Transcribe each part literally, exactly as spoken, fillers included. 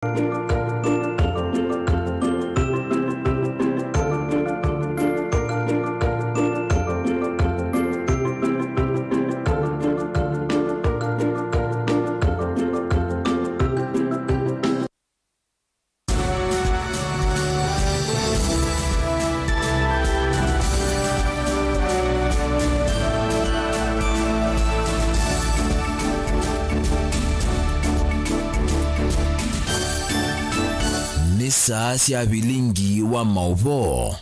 Nĩ saa sya vilingi wa maũvoo.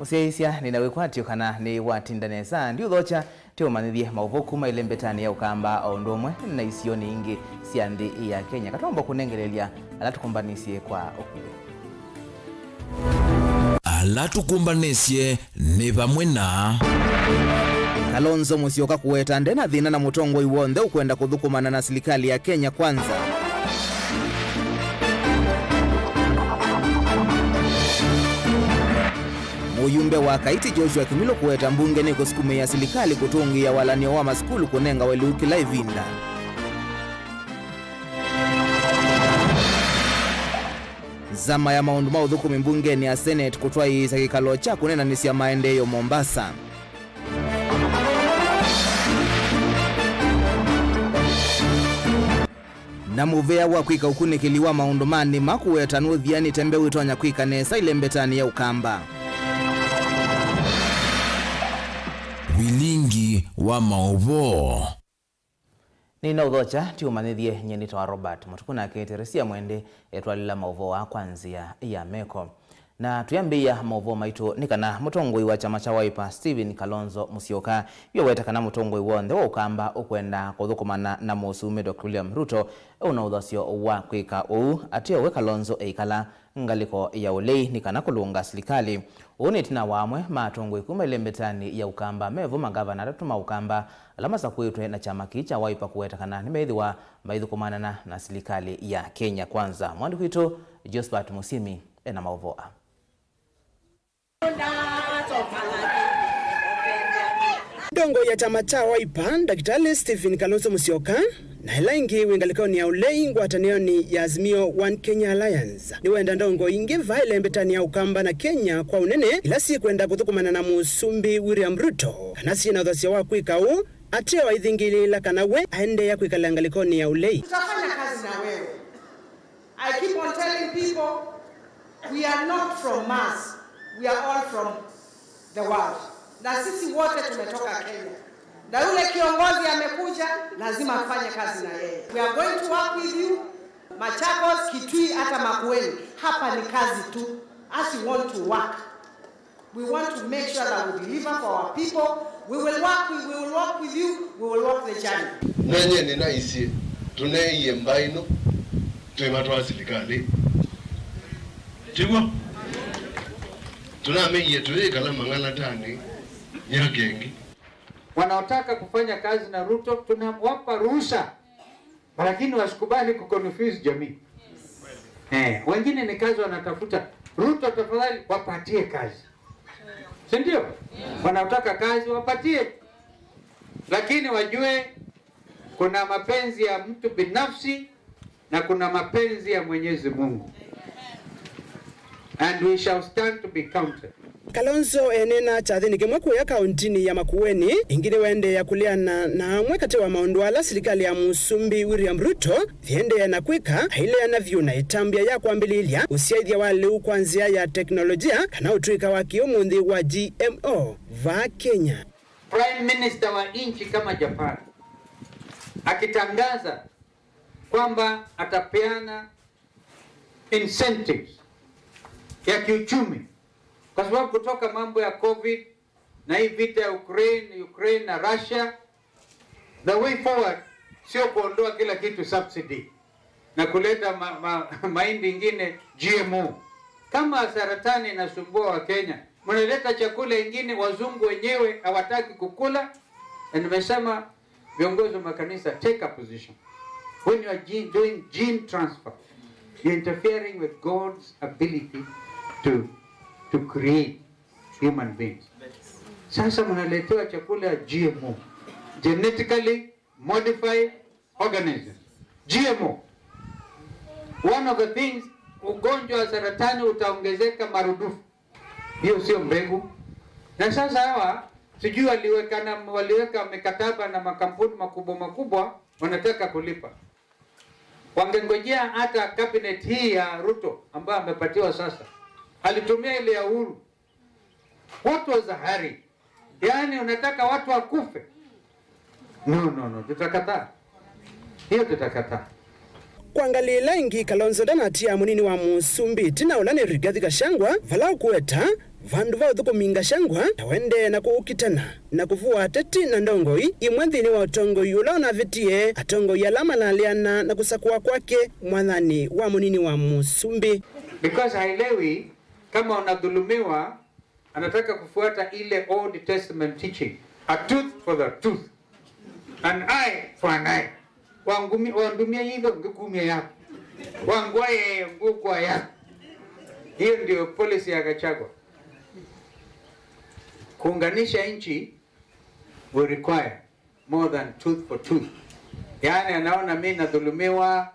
Mũsyaĩĩsya, nĩ na wĩkwatyo kana nĩ watinda nesa. Ndiũthokya, tĩũmanyĩthye maũvoo kuma ĩlembetanĩ ya Ũkamba o ũndũ ũmwe na isionĩ ingĩ sya nthĩ ya Kenya. Katombo kũnengelelya ala tũkũmbanĩsye kwa ũkuvĩ. Ala tũkũmbanĩsye nĩ vamwe na Kalonzo Musyoka kũweta nde na thĩna na mũtongoi w'onthe ũkwenda kũthũkũmana na silikalĩ ya Kenya Kwanza. Mũyumbe wa Kaiti Joshua Kimilu kũweta mbunge nĩkũsukumĩĩa silikalĩ kũtũngĩĩa walany'o wa masukulu kũnengawa lĩu kĩla ĩvinda. Nzama ya maũndũ ma ũthũkũmi mbungenĩ ya Senate kũtwaĩĩsya kĩkalo kya kũnenanĩsya maendeeo Mombasa. Na mũvea wa kwĩka ũkunĩkĩli wa maũndũ ma nĩma kũweta nũthianĩte mbeũ ĩtonya kwĩka nesa ĩlembetanĩ ya Ũkamba. Vilingi wa maũvoo. Nĩnaũthokya, tĩũmanyĩthye, nyie nĩtawa Robert Mũtuku, nake Teresia Mwende etwalĩla maũvoo aa kwa nzĩa ya meko. Na twĩambĩĩa maũvoo maitũ nĩ kana mũtongoi wa kyama kya Wiper, Stephen Kalonzo Musyoka, yu aweta kana mũtongoi w'onthe wa Ũkamba ũkwenda kũthũkũmana na mũsumbĩ Doctor William Ruto eũna ũthasyo wa kwĩka ũu, ateo we Kalonzo eikala ngalĩko ya ũlei nĩ kana kũlũnga silikalĩ. Ũu nĩ ĩtina wa amwe ma atongoi kuma ĩlembetanĩ ya Ũkamba, mevo mangavana atatũ ma Ũkamba ala masakũĩtwe na kyama kĩĩ kya Wiper kũweta kana nĩmeĩthĩwa maithũkũmanana na silikalĩ ya Kenya Kwanza. Mwandĩki witũ Josephat Mũsyĩmi ena maũvoo aa. Ndongoi ya kyama kya Wiper, Ndakĩtalĩ Stephen Kalonzo Musyoka, na ĩla ĩngĩ wĩ ngalĩkonĩ ya ũlei ngwatanĩonĩ ya Azimio One Kenya Alliance, nĩwenda ndongoi ingĩ vaa ĩlembetanĩ ya Ũkamba na Kenya kwa ũnene, ila syĩkwenda kũthũkũmana na mũsumbĩ William Ruto, kana syĩ na ũthasyo wa kwĩka ũu, ateo aithingĩlĩĩla kana we aendeea kwĩkala ngalĩkonĩ ya ũlei. Tutafanya kazi na wewe. I keep on telling people, we are not from Mars, we are all from the world. Na sisi wote tumetoka Kenya. Na yule kiongozi amekuja, lazima tufanye kazi na yeye. We are going to work with you. Machakos, Kitui, hata Makueni. Hapa ni kazi tu. As you want to work. We want to make sure that we deliver for our people. We will work with, we will work with you. We will walk the journey. Nenye nĩnaisye, tũneeie mbaĩ ĩno twĩ vatwa silikalĩ. Tiguo? Tũnameie tũyĩkala mang'alatanĩ myaka ĩngĩ. Wanaotaka kufanya kazi na Ruto, tunawapa ruhusa. Lakini wasikubali kuconfuse jamii. Eh, wengine ni kazi wanatafuta. Ruto, tafadhali wapatie kazi. Si ndio? Wanaotaka kazi wapatie. Lakini wajue kuna mapenzi ya mtu binafsi na kuna mapenzi ya Mwenyezi Mungu. And we shall stand to be counted. Kalonzo eneena kyathĩnĩ kĩmwe kũya kaũntinĩ ya Makueni, ĩngĩ nĩwaendeea kũleana na amwe katĩ wa maũndũ ala silikalĩ ya mũsumbĩ William Ruto yĩendeea na kwĩka, aileana vyũ na ĩtambya ya kwambĩlĩĩlya ũsyaĩthya wa lĩu kwa nzĩa ya teknolojia, kana ũtũĩka wa kĩ-ũmũnthĩ wa G M O vaa Kenya. Prime Minister wa nchi kama Japan akitangaza kwamba atapeana incentives ya kiuchumi, kwa sababu kutoka mambo ya covid na hii vita ya Ukraine, Ukraine na Russia, the way forward sio kuondoa kila kitu subsidy na kuleta ma, ma, mahindi ingine G M O. Kama saratani inasumbua wa Kenya, mnaleta chakula ingine wazungu wenyewe hawataki kukula. Na nimesema, viongozi wa makanisa, take a position. When you are gene, doing gene transfer, you're interfering with God's ability to, to create human beings. Sasa mnaletewa chakula ya G M O, genetically modified organism. G M O. One of the things, ugonjwa wa saratani utaongezeka marudufu. Hiyo sio mbegu. Na sasa hawa, sijui waliwekana, waliweka mikataba na makampuni makubwa makubwa, wanataka kulipa. Wangengojea hata cabinet hii ya Ruto ambayo amepatiwa sasa. Alitumia ile ya Uhuru. What was the hurry? Yaani unataka watu wakufe? No, no, no, tutakataa. Hiyo tutakataa. Kwa ngalĩ ĩla ĩngĩ, Kalonzo ndanatia mũnini wa mũsumbĩ ĩtina ũla nĩ Rigathi Gachagua, vala ũkũweta vandũ va ũthũkũmi Gachagua ta ũendee na kũũkitana na kũvũa ateti na ndongoi imwe nthĩnĩ wa ũtongoi ũla ũnavĩtie atongoi ala malaleana na kũsakũa kwake mwathanĩ wa mũnini wa mũsumbĩ. Because haelewi kama unadhulumiwa, anataka kufuata ile Old Testament teaching, a tooth for the tooth, an eye for an eye. Wangumi-, wandumia yitho, ngikumia yako. Wangwa yeye, ngukwa yako. Hiyo ndio policy ya Gachagua. Kuunganisha nchi will require more than tooth for tooth. Yaani anaona mimi nadhulumiwa,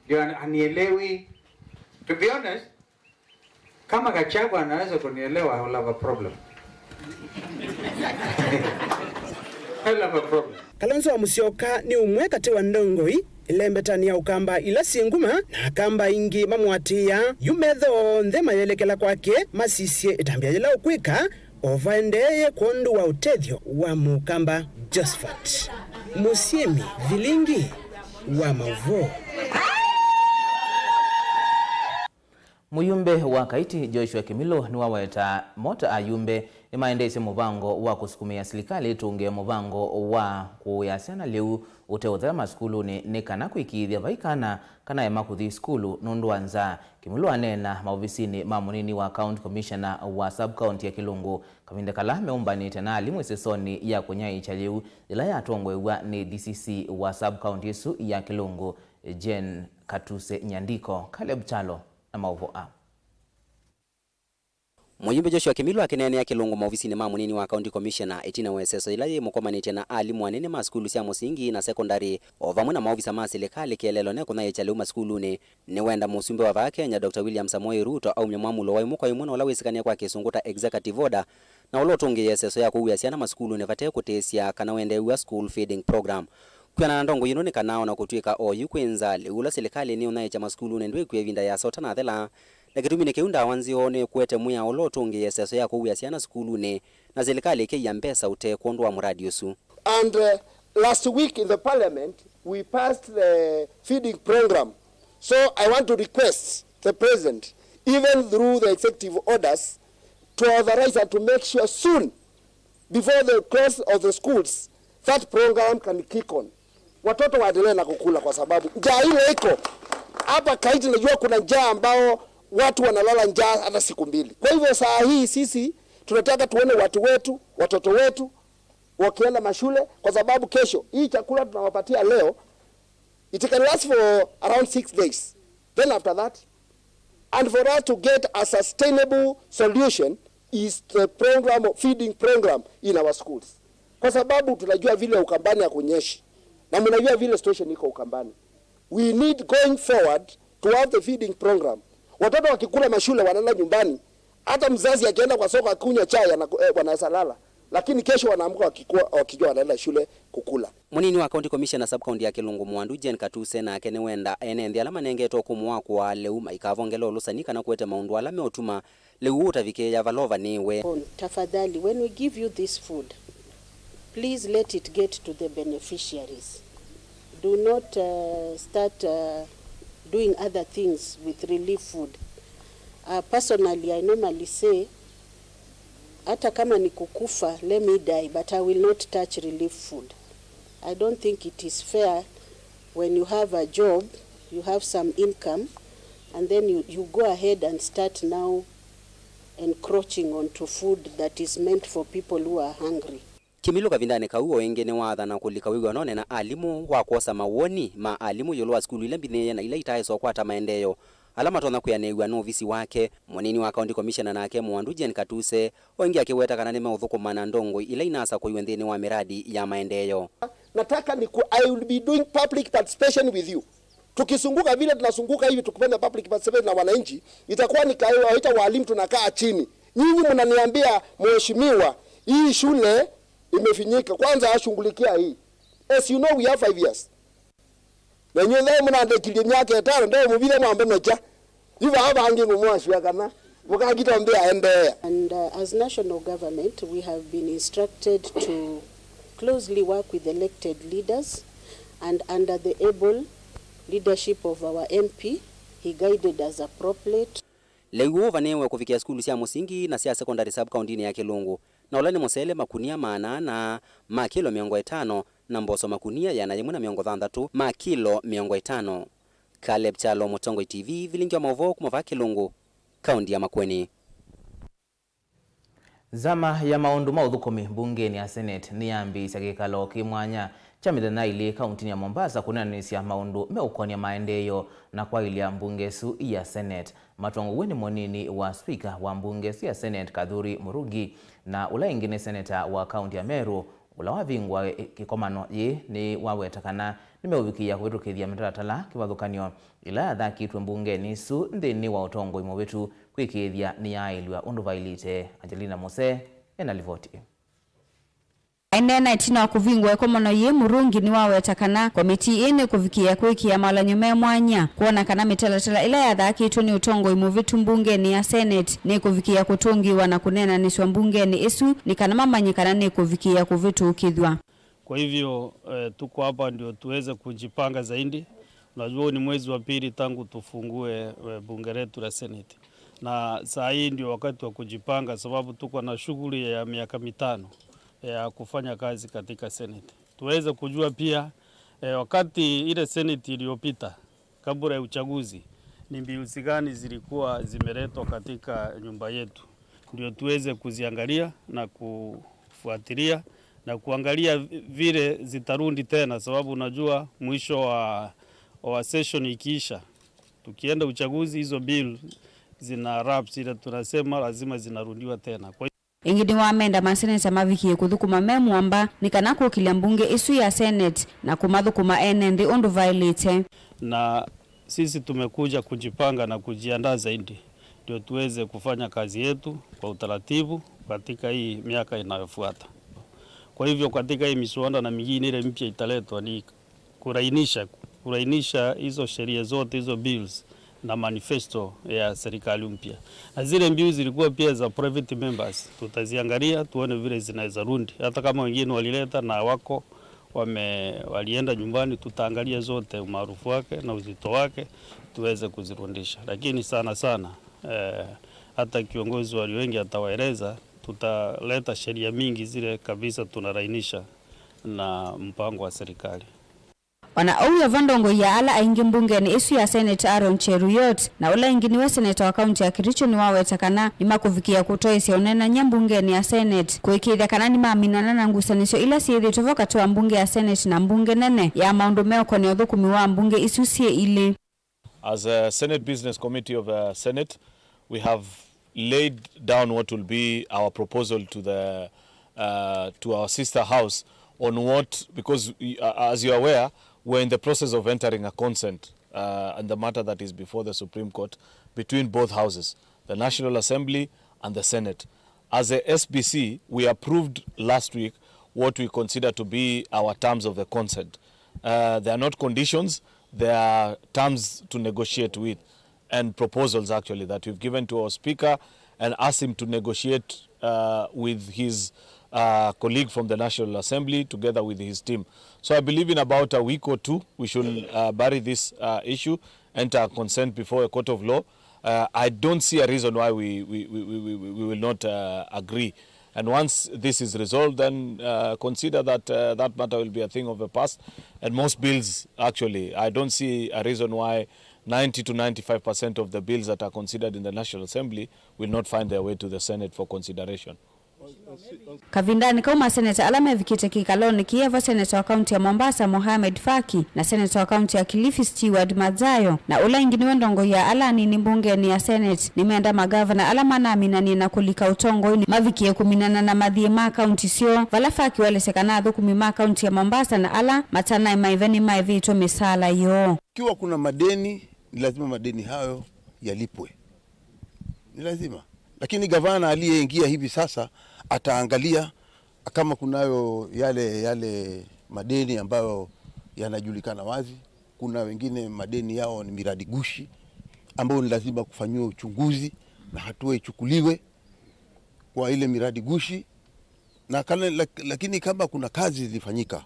ndio an-, anielewi. To be honest, kama Gachagua anaweza kunielewa, I will have a problem. I'll have a problem. Kalonzo wa Musyoka nĩ ũmwe katĩ wa ndongoi ĩlembetanĩ ya Ũkamba ila syĩ nguma, na Akamba aingĩ mamũatĩĩa yu metho onthe mayelekela kwake masisye ĩtambya yĩla ũkwĩka o vaendeeye kwondũ wa ũtethyo wa Mũkamba. Josephat Mũsyĩmi, Vilingi wa Maũvoo. Mũyumbe wa Kaiti Joshua Kĩmilũ nĩwaweta mo ta ayumbe nĩmaendeesye mũvango wa kũsukumĩa silikalĩ ĩtũngĩe mũvango wa kũũĩa syana lĩu ũteũthela masukulunĩ nĩ kana kũĩkĩĩthya vai kana kanaema kũthi sukulu nũndũ wa nzaa. Kĩmilũ aneena maovisinĩ ma mũnini wa County Commissioner wa Sub-County ya Kĩlungu kavinda kala meũmbanĩte na alimũ ĩsesonĩ ya kũnyaĩĩkya lĩu yĩla yatongoew'a nĩ D C C wa Sub-County ĩsu ya Kĩlungu, Jane Katuse Nyandiko. Caleb Kyalo na maũvoo aa. Mũyumbe Joshua Kĩmilũ akĩneenea Kĩlungu maovisinĩ ma mũnini wa County Commissioner ĩtina wa ĩseso yĩla yĩmũkomanĩtye na alimũ anene ma sukulu sya mũsingi na sekondalĩ, o vamwe na maovisa ma silikalĩ kĩeleelo ne kũnyaĩĩkya lĩu masukulunĩ, nĩwenda mũsumbĩ wa vaa Kenya, Doctor William Samoei Ruto, aumye mwamulo wa ĩmwe kwa ĩmwe na ũla wĩsĩkanĩa kwa Kĩsũngũ ta executive order, na ũla ũtũngĩĩe ĩseso ya kũuya syana masukulunĩ vate kũtĩĩsya kana wendeew'a school feeding program. Kwĩanana na ndongoi ĩno nĩ kana o na kũtw'ĩka oyu kwĩ nzaa, lĩu ũla silikalĩ nĩũnyaĩĩkya masukulunĩ ndwĩkw'a ĩvinda yĩasa ũtanathela, na kĩtumi nĩ kĩu ndawa nzeo nĩkũete mwĩao ũla ũtũngĩĩe ĩseso ya kũuya syana sukulunĩ, na silikalĩ ĩkĩia mbesa ũtee kwondũ wa mũradi ũsu. And, uh, last week in the parliament, we passed the feeding program. So I want to request the president, even through the executive orders, to authorize and to make sure soon, before the close of the schools, that program can kick on. Watoto waendelee na kukula kwa sababu njaa ile iko hapa Kaiti, najua kuna njaa ambao watu wanalala njaa hata siku mbili. Kwa hivyo saa hii sisi tunataka tuone watu wetu, watoto wetu wakienda mashule, kwa sababu kesho hii chakula tunawapatia leo, it can last for around six days. Then after that, and for us to get a sustainable solution is the program of feeding program in our schools. Kwa sababu tunajua vile Ukambani hakunyeshi. Na mnajua vile situation iko Ukambani. We need going forward to have the feeding program. Watoto wakikula mashule wanaenda nyumbani, hata mzazi akienda kwa soko akunywa chai anaku-, eh, wanaweza lala. Lakini kesho wanaamka wakikuwa, wakijua wanaenda shule kukula. Mũnini wa County Commissioner Sub-County ya Kĩlungu Mwandu Jane Katuse nake nĩwenda ene nthĩ ala manengetwe ũkũmũ wa kũaa lĩu maikavongele ũlũsani kana kũete maũndũ ala meũtuma lĩu ũtavikĩĩa vala ũvanĩĩwe. Tafadhali, when we give you this food, please let it get to the beneficiaries. Do not, uh, start, uh, doing other things with relief food. Uh, personally, I normally say, hata kama ni kukufa, let me die, but I will not touch relief food. I don't think it is fair when you have a job, you have some income, and then you, you go ahead and start now encroaching onto food that is meant for people who are hungry. Kĩmilũ kavindanĩ kau o ĩngĩ nĩwaathana kũlika wĩw'anonĩ na alimũ wa kwosa mawoni ma alimũ ĩũlũ wa sukulu ila mbinĩĩe na ila itaaĩsa ũkwata maendeeo ala matonya kwĩanĩĩw'a nĩ ovisi wake. Mũnini wa County Commissioner nake Mwandu Jane Katuse o ĩngĩ akĩweta kana nĩmeũthũkũma na ndongoi ila inasakũiwe nthĩnĩ wa mĩradi ya maendeeo. Nataka ni ku, I will be doing public participation with you. Tukizunguka vile tunazunguka hivi tukifanya public participation na wananchi, itakuwa ni kawaida, walimu tunakaa chini. Nyinyi mnaniambia, "Mheshimiwa, hii shule imefinyika. Kwanza ashughulikia hii." As you know, we have five years. Na inyuĩ ĩthe mũnandekilye myaka ĩtano, ndewe mũvithe mwambe mekya. Yu vaa vangĩ ngũmwasw'a kana mũkakita mbĩa endeea. And uh, as national government, we have been instructed to closely work with elected leaders, and under the able leadership of our M P, he guided us appropriately. Lĩu ũũ ũvanĩĩwe kũvikĩa sukulu sya mũsingi na sya sekondalĩ sub kaũntinĩ ya Kĩlũngũ, na ũla nĩ mũsele makunia maana ana ma kilo mĩongo ĩtano na mboso makunia ĩana yĩmwe na mĩongo thanthatũ ma kilo mĩongo ĩtano. Caleb Kyalo, Mũtongoi T V, vilingi wa maũvoo kuma vaa Kĩlũngũ, kaũnti ya Makueni. Nzama ya maũndũ ma ũthũkũmi mbungenĩ ya Senate nĩyambĩĩsya kĩkalo kĩ mwanya kya mĩthenya ĩlĩ kaũntinĩ ya Mombasa kũneenanĩsya maũndũ meũkonia maendeeo na kwaĩlya mbunge ĩsu ya Senate. Matongow'e nĩ mũnini wa spika wa mbunge ĩsu ya Senate, Kathuri Murungi, na ũla ĩngĩ nĩ seneta wa kaũnti ya Meru, ũla wavingũa ĩ-, kĩkomano yĩĩ nĩwaweta kana nĩmeũvikĩĩa kũvĩtũkĩthya mĩtalatala kĩvathũkany'o ĩla yathakĩtwe mbungenĩ ĩsu nthĩnĩ wa ũtongoi mũvĩtu kwĩkĩĩthya nĩyaaĩlw'a ũndũ vaĩlĩte. Angelina Mose ena livoti ĩĩ. Aineena ĩtina wa kũvingũa ĩkomano yĩĩ, Murungi nĩwaweta kana komitii ĩĩ nĩkũvikĩĩa kwĩkĩa mawalany'o me mwanya kwona kana mĩtalatala ĩla yathakĩtwe nĩ ũtongoi mũvĩtu mbungenĩ ya Senate nĩkũvikĩĩa kũtũngĩĩwa na kũneenanĩsw'a mbungenĩ ĩsu nĩ kana mamanye kana nĩkũvikĩĩa kũvĩtũkĩthw'a. Kwa hivyo, eh, tuko hapa ndio tuweze kujipanga zaidi. Unajua, huu ni mwezi wa pili tangu tufungue, eh, bunge letu la Senate. Na saa hii ndio wakati wa kujipanga, sababu tuko na shughuli ya miaka mitano ya kufanya kazi katika Senate. Tuweze kujua pia, eh, wakati ile Senate iliyopita, kabla ya uchaguzi, ni bills gani zilikuwa zimeletwa katika nyumba yetu, ndio tuweze kuziangalia na kufuatilia na kuangalia vile zitarudi tena, sababu unajua mwisho wa, wa session ikiisha, tukienda uchaguzi, hizo bill zina lapse, ile tunasema lazima zinarudiwa tena. Kwa Ĩngĩ nĩwamenda maseneta mavikĩe kũthũkũma me mũamba nĩ kana kũkĩlya mbunge ĩsu ya Senate na kũmathũkũma ene nthĩ ũndũ vaĩlĩte. Na sisi tumekuja kujipanga na kujiandaa zaidi ndio tuweze kufanya kazi yetu kwa utaratibu katika hii miaka inayofuata. Kwa hivyo katika hii miswada na mingine ile mpya italetwa ni kulainisha, kulainisha hizo sheria zote, hizo bills na manifesto ya serikali mpya. Na zile bills zilikuwa pia za private members, tutaziangalia tuone vile zinaweza rudi, hata kama wengine walileta na wako wame, walienda nyumbani, tutaangalia zote umaarufu wake na uzito wake tuweze kuzirudisha. Lakini sana sana, eh, hata kiongozi walio wengi atawaeleza, tutaleta sheria mingi zile kabisa tunalainisha na mpango wa serikali. O na ũu wĩ vo, ndongoi ya ala aingĩ mbungenĩ ĩsu ya Senate, Aaron Cheruiyot, na ũla ĩngĩ nĩwe seneta wa kaunti ya Kericho, nĩwaweta kana nĩmakũvikĩĩa kũtoesya ũneenany'a mbungenĩ ya Senate kũĩkĩĩthya kana nĩmaminana na ngusanĩsyo ila syĩthĩĩtwe vo katĩ wa mbunge ya Senate na mbunge nene ya maũndũ meũkonea ũthũkũmi wa mbunge isu syĩ ilĩ. As a Senate Business Committee of the Senate, we have laid down what will be our proposal to the, uh, to our sister house on what, because we, uh, as you are aware, we're in the process of entering a consent, uh, and the matter that is before the Supreme Court between both houses, the National Assembly and the Senate. As a S B C, we approved last week what we consider to be our terms of the consent. Uh, they are not conditions, they are terms to negotiate with and proposals actually that we've given to our speaker and asked him to negotiate, uh, with his, uh, colleague from the National Assembly together with his team. So I believe in about a week or two, we should, uh, bury this, uh, issue, enter consent before a court of law. Uh, I don't see a reason why we, we, we, we, we, we will not, uh, agree. And once this is resolved, then, uh, consider that, uh, that matter will be a thing of the past. And most bills, actually, I don't see a reason why ninety to ninety-five percent of the bills that are considered in the National Assembly will not find their way to the Senate for consideration. Kavindanĩ kau, maseneta ala mevikĩte kĩkalonĩ kĩĩ evo seneta wa kaunti ya Mombasa, Mohamed Faki, na seneta wa kaunti ya Kilifi, Steward Madzayo, na ũla ĩngĩ nĩwe ndongoi ya ala anini mbungenĩ ya Senate, nĩmenda magavana ala manaminanie na kũlika ũtongoinĩ mavikie kũminana na mathiĩ ma kaunti syoo, vala Faki waelesya kana athũkũmi ma kaunti ya Mombasa na ala matanaĩ maĩve nĩmaĩvĩtwe mĩsaala yoo. Ikiwa kuna madeni, ni lazima madeni hayo yalipwe. Ni lazima. Lakini gavana aliyeingia hivi sasa ataangalia kama kunayo yale, yale madeni ambayo yanajulikana wazi. Kuna wengine madeni yao ni miradi gushi ambayo ni lazima kufanyiwa uchunguzi na hatua ichukuliwe kwa ile miradi gushi. Na kana, lak-, lakini kama kuna kazi zilifanyika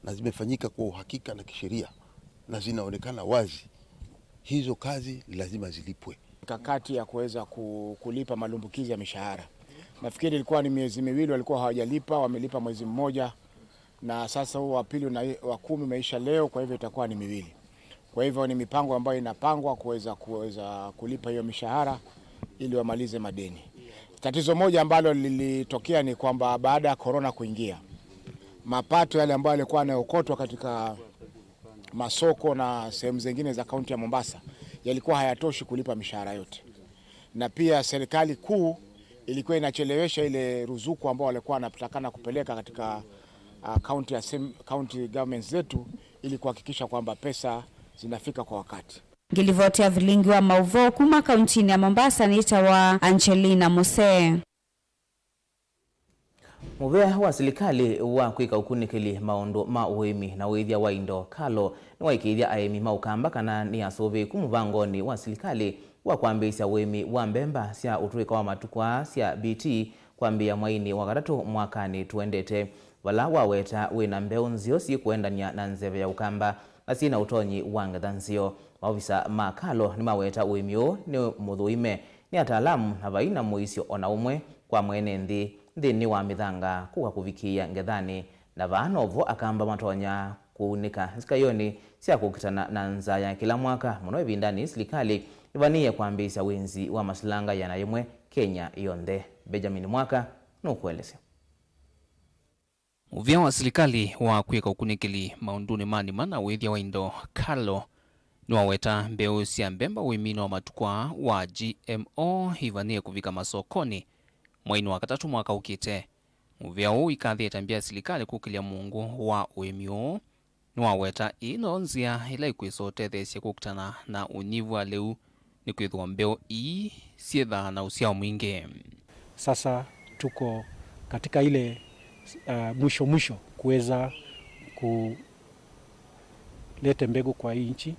na zimefanyika kwa uhakika na kisheria na zinaonekana wazi, hizo kazi ni lazima zilipwe. Mikakati ya kuweza ku-, kulipa malumbukizi ya mishahara. Nafikiri ilikuwa ni miezi miwili walikuwa hawajalipa, wamelipa mwezi mmoja, na sasa huu wa pili una-, wa kumi umeisha leo, kwa hivyo itakuwa ni miwili. Kwa hivyo ni mipango ambayo inapangwa kuweza, kuweza kulipa hiyo mishahara ili wamalize madeni. Tatizo moja ambalo lilitokea ni kwamba baada ya corona kuingia, mapato yale ambayo yalikuwa yanaokotwa katika masoko na sehemu zingine za kaunti ya Mombasa yalikuwa hayatoshi kulipa mishahara yote, na pia serikali kuu ilikuwa inachelewesha ile ruzuku ambao walikuwa wanatakana kupeleka katika, ah, county assem-, county governments zetu ili kuhakikisha kwamba pesa zinafika kwa wakati. Ngilivoti ya vilingi wa mauvoo kuma kauntinĩ ya Mombasa nĩtawa Angelina Musee. Mũvea wa silikalĩ wa kwĩka ũkunĩkĩli maũndũ ma ũĩmi na wĩthya wa indo, KALRO, nĩwaĩkĩĩthya aĩmi ma Ũkamba kana nĩ asũvĩĩku mũvangonĩ wa silikalĩ wa kwambĩĩsya ũĩmi wa mbemba sya ũtũĩka wa matukũ aa sya B T kwambĩĩa mwainĩ wa katatũ mwakanĩ tũendete, vala waweta wĩ na mbeũ nzeo syĩkũendany'a na nzeve ya Ũkamba na syĩ na ũtonyi wa ngetha nzeo. Maovisa ma KALRO nĩmaweta ũĩmi ũũ nĩ mũthũime nĩ ataalamu na vai na mũisyo o na ũmwe kwa mwene nthĩ nthĩnĩ wa mĩthanga kũka kũvikĩĩa ngethanĩ, na vaa novo Akamba matonya kũunĩka nzikayonĩ sya kũkitana na nzaa ya kĩla mwaka, mũno ĩvindanĩ silikalĩ ĩvanĩĩe kwambĩĩsya wĩnzi wa masilanga ĩana yĩmwe Kenya yonthe. Benjamin Mwaka nũkũelesya. Mũvĩa wa silikalĩ wa kwĩka ũkunĩkĩli maũndũnĩ ma nĩma na wĩthya wa indo, KALRO, nĩwaweta mbeũ sya mbemba ũĩminĩ wa matukũ aa wa G M O ivanĩe kũvika masokonĩ mweinĩ wa katatũ mwaka ũkĩte. Mũvĩa ũũ ũikathĩĩe ĩtambya ya silikalĩ kũkĩlya mũungu wa ũĩmi ũũ nĩwaweta ĩĩ noyo nzĩa ĩla ĩkwĩsa ũtetheesya kũkitana na ũnyivu wa lĩu nĩkwĩthĩwa mbeũ ii syĩthaa na ũsyao mwingĩ. Sasa tuko katika ile, uh, mwisho mwisho kuweza kulete mbegu kwa hii nchi,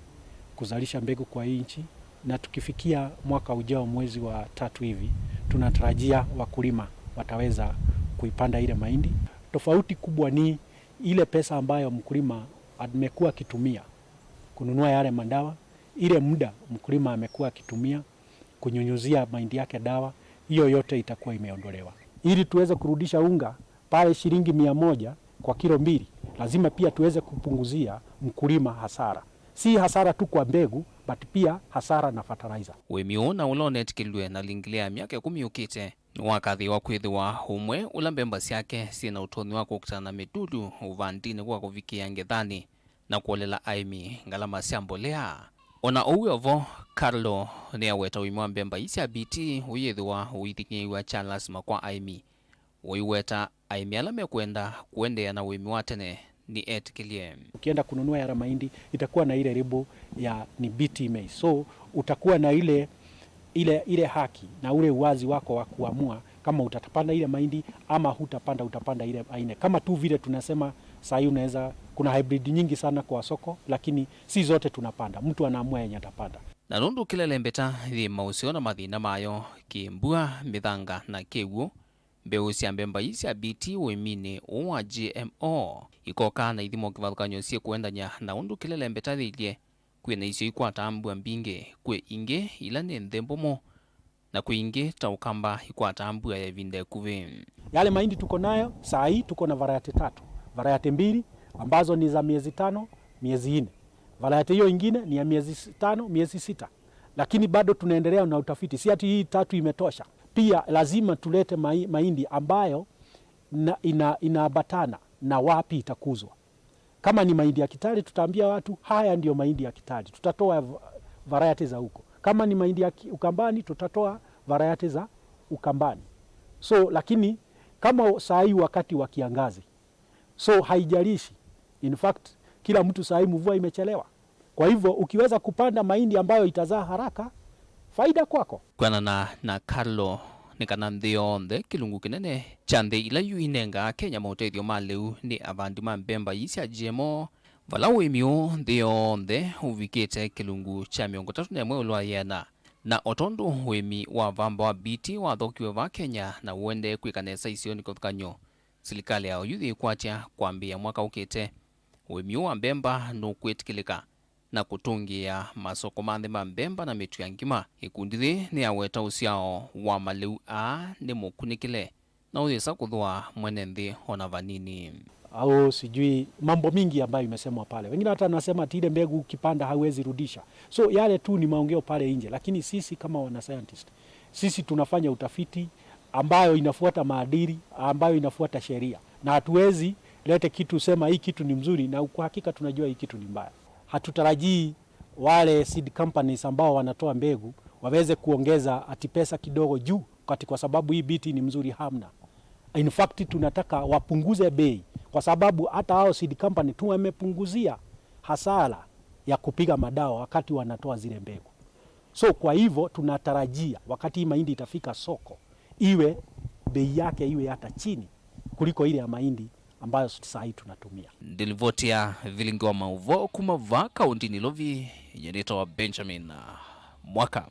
kuzalisha mbegu kwa hii nchi, na tukifikia mwaka ujao mwezi wa tatu hivi, tunatarajia wakulima wataweza kuipanda ile mahindi. Tofauti kubwa ni ile pesa ambayo mkulima amekuwa akitumia kununua yale madawa, ile muda mkulima amekuwa akitumia kunyunyuzia mahindi yake dawa, hiyo yote itakuwa imeondolewa. Ili tuweze kurudisha unga pale shilingi mia moja kwa kilo mbili, lazima pia tuweze kupunguzia mkulima hasara. Si hasara tu kwa mbegu, but pia hasara na fertilizer. Ũĩmi ũũ na ũla ũnetĩkĩlw'e na lingile ya myaka ĩkũmi yũkĩte nĩwakathĩĩwa kwĩthĩwa ũmwe ũla mbemba syake syĩ na ũtonyi wa kũkitana na mĩtũlyu ũvandinĩ kwa kũvikĩĩa ngethanĩ na kũolela aĩmi ngalama sya mbolea. O na ũu wĩ o vo, KALRO nĩyaweta ũĩmi wa mbemba ii sya B T ũyĩthĩwa ũithing'ĩĩw'a kya lasima kwa aĩmi, ũiweta aĩmi ala mekwenda kũendeea na ũĩmi wa tene nĩ etĩkĩlye. Ukienda kununua yara mahindi, itakuwa na ile lebo ya ni B T maize. So, utakuwa na ile, ile, ile haki na ule uwazi wako wa kuamua kama utapanda ile mahindi ama hutapanda, utapanda ile aine. Kama tu vile tunasema saa hii unaweza, kuna hybrid nyingi sana kwa soko, lakini si zote tunapanda. Mtu anaamua yenye atapanda. Na nũndũ kĩla ĩlembeta yĩ maũseo na mathĩna mayo, kĩ mbua, mĩthanga na kĩw'ũ, mbeũ sya mbemba ii sya B T ũĩminĩ ũũ wa G M O ikokaa na ithimo kĩvathũkany'o syĩkũendany'a na ũndũ kĩla ĩlembeta yĩilyĩ. Kwĩ na isio ikwataa mbua mbingĩ, kwĩ ingĩ ila nĩ nthembo mo, na kwĩ ingĩ ta Ũkamba ikwataa mbua ya ĩvinda ĩkuvĩ. Yale mahindi tuko nayo saa hii, tuko na variety tatu, variety mbili ambazo ni za miezi tano, miezi nne. Variety hiyo ingine ni ya miezi s-, tano, miezi sita. Lakini bado tunaendelea na utafiti. Si ati hii tatu imetosha. Pia lazima tulete mai-, mahindi ambayo na, ina, inaambatana na wapi itakuzwa. Kama ni mahindi ya Kitale, tutaambia watu, "Haya ndiyo mahindi ya Kitale." Tutatoa v-, variety za huko. Kama ni mahindi ya ki-, Ukambani, tutatoa variety za Ukambani. So, lakini kama saa hii wakati wa kiangazi, so haijalishi. In fact, kila mtu saa hii mvua imechelewa. Kwa hivyo, ukiweza kupanda mahindi ambayo itazaa haraka, faida kwako. Kwĩanana na Carlo, nĩ kana nthĩ yonthe, kĩlungu kĩnene kya nthĩ ila yu inengaa Kenya maũtethyo ma lĩu nĩ avandi ma mbemba ii sya G M O, vala ũĩmi ũũ nthĩ yonthe ũvikĩte kĩlungu kya mĩongo ĩtatũ na ĩmwe ĩũlũ wa yĩana. Na o tondũ ũĩmi wa vamba wa mbiti wathokiwe vaa Kenya na ũendee kwĩka nesa isionĩ kĩvathũkany'o, silikalĩ ya oyu yĩkwatya kwambĩĩa mwaka ũkĩte. Ũĩmi ũũ wa mbemba nũkwĩtĩkĩlĩka na kũtũngĩĩa masoko ma nthĩ ma mbemba na mĩtu ya ngima. Ĩkundi yĩĩ nĩyaweta ũsyao wa malĩu aa nĩ mũkunĩkĩle na ũyĩsa kũthũa mwene nthĩ ona vanini. Au sijui mambo mingi ambayo imesemwa pale. Wengine hata anasema ati ile mbegu ukipanda hauwezi rudisha. So yale tu ni maongeo pale nje, lakini sisi kama wana scientist, sisi tunafanya utafiti ambayo inafuata maadili, ambayo inafuata sheria. Na hatuwezi lete kitu, sema hii kitu ni mzuri, na kwa hakika tunajua hii kitu ni mbaya. Hatutarajii wale seed companies ambao wanatoa mbegu waweze kuongeza ati pesa kidogo juu kati kwa sababu hii biti ni mzuri, hamna. In fact, tunataka wapunguze bei, kwa sababu hata hao seed company tu wamepunguzia hasara ya kupiga madawa wakati wanatoa zile mbegu. So, kwa hivyo tunatarajia wakati hii mahindi itafika soko, iwe bei yake iwe hata chini kuliko ile ya mahindi ambayo saa hii tunatumia. Ndilivoti ya vilingi wa maũvoo kuma vaa kaũnti Nairobi, yenĩtawa Benjamin Mwaka.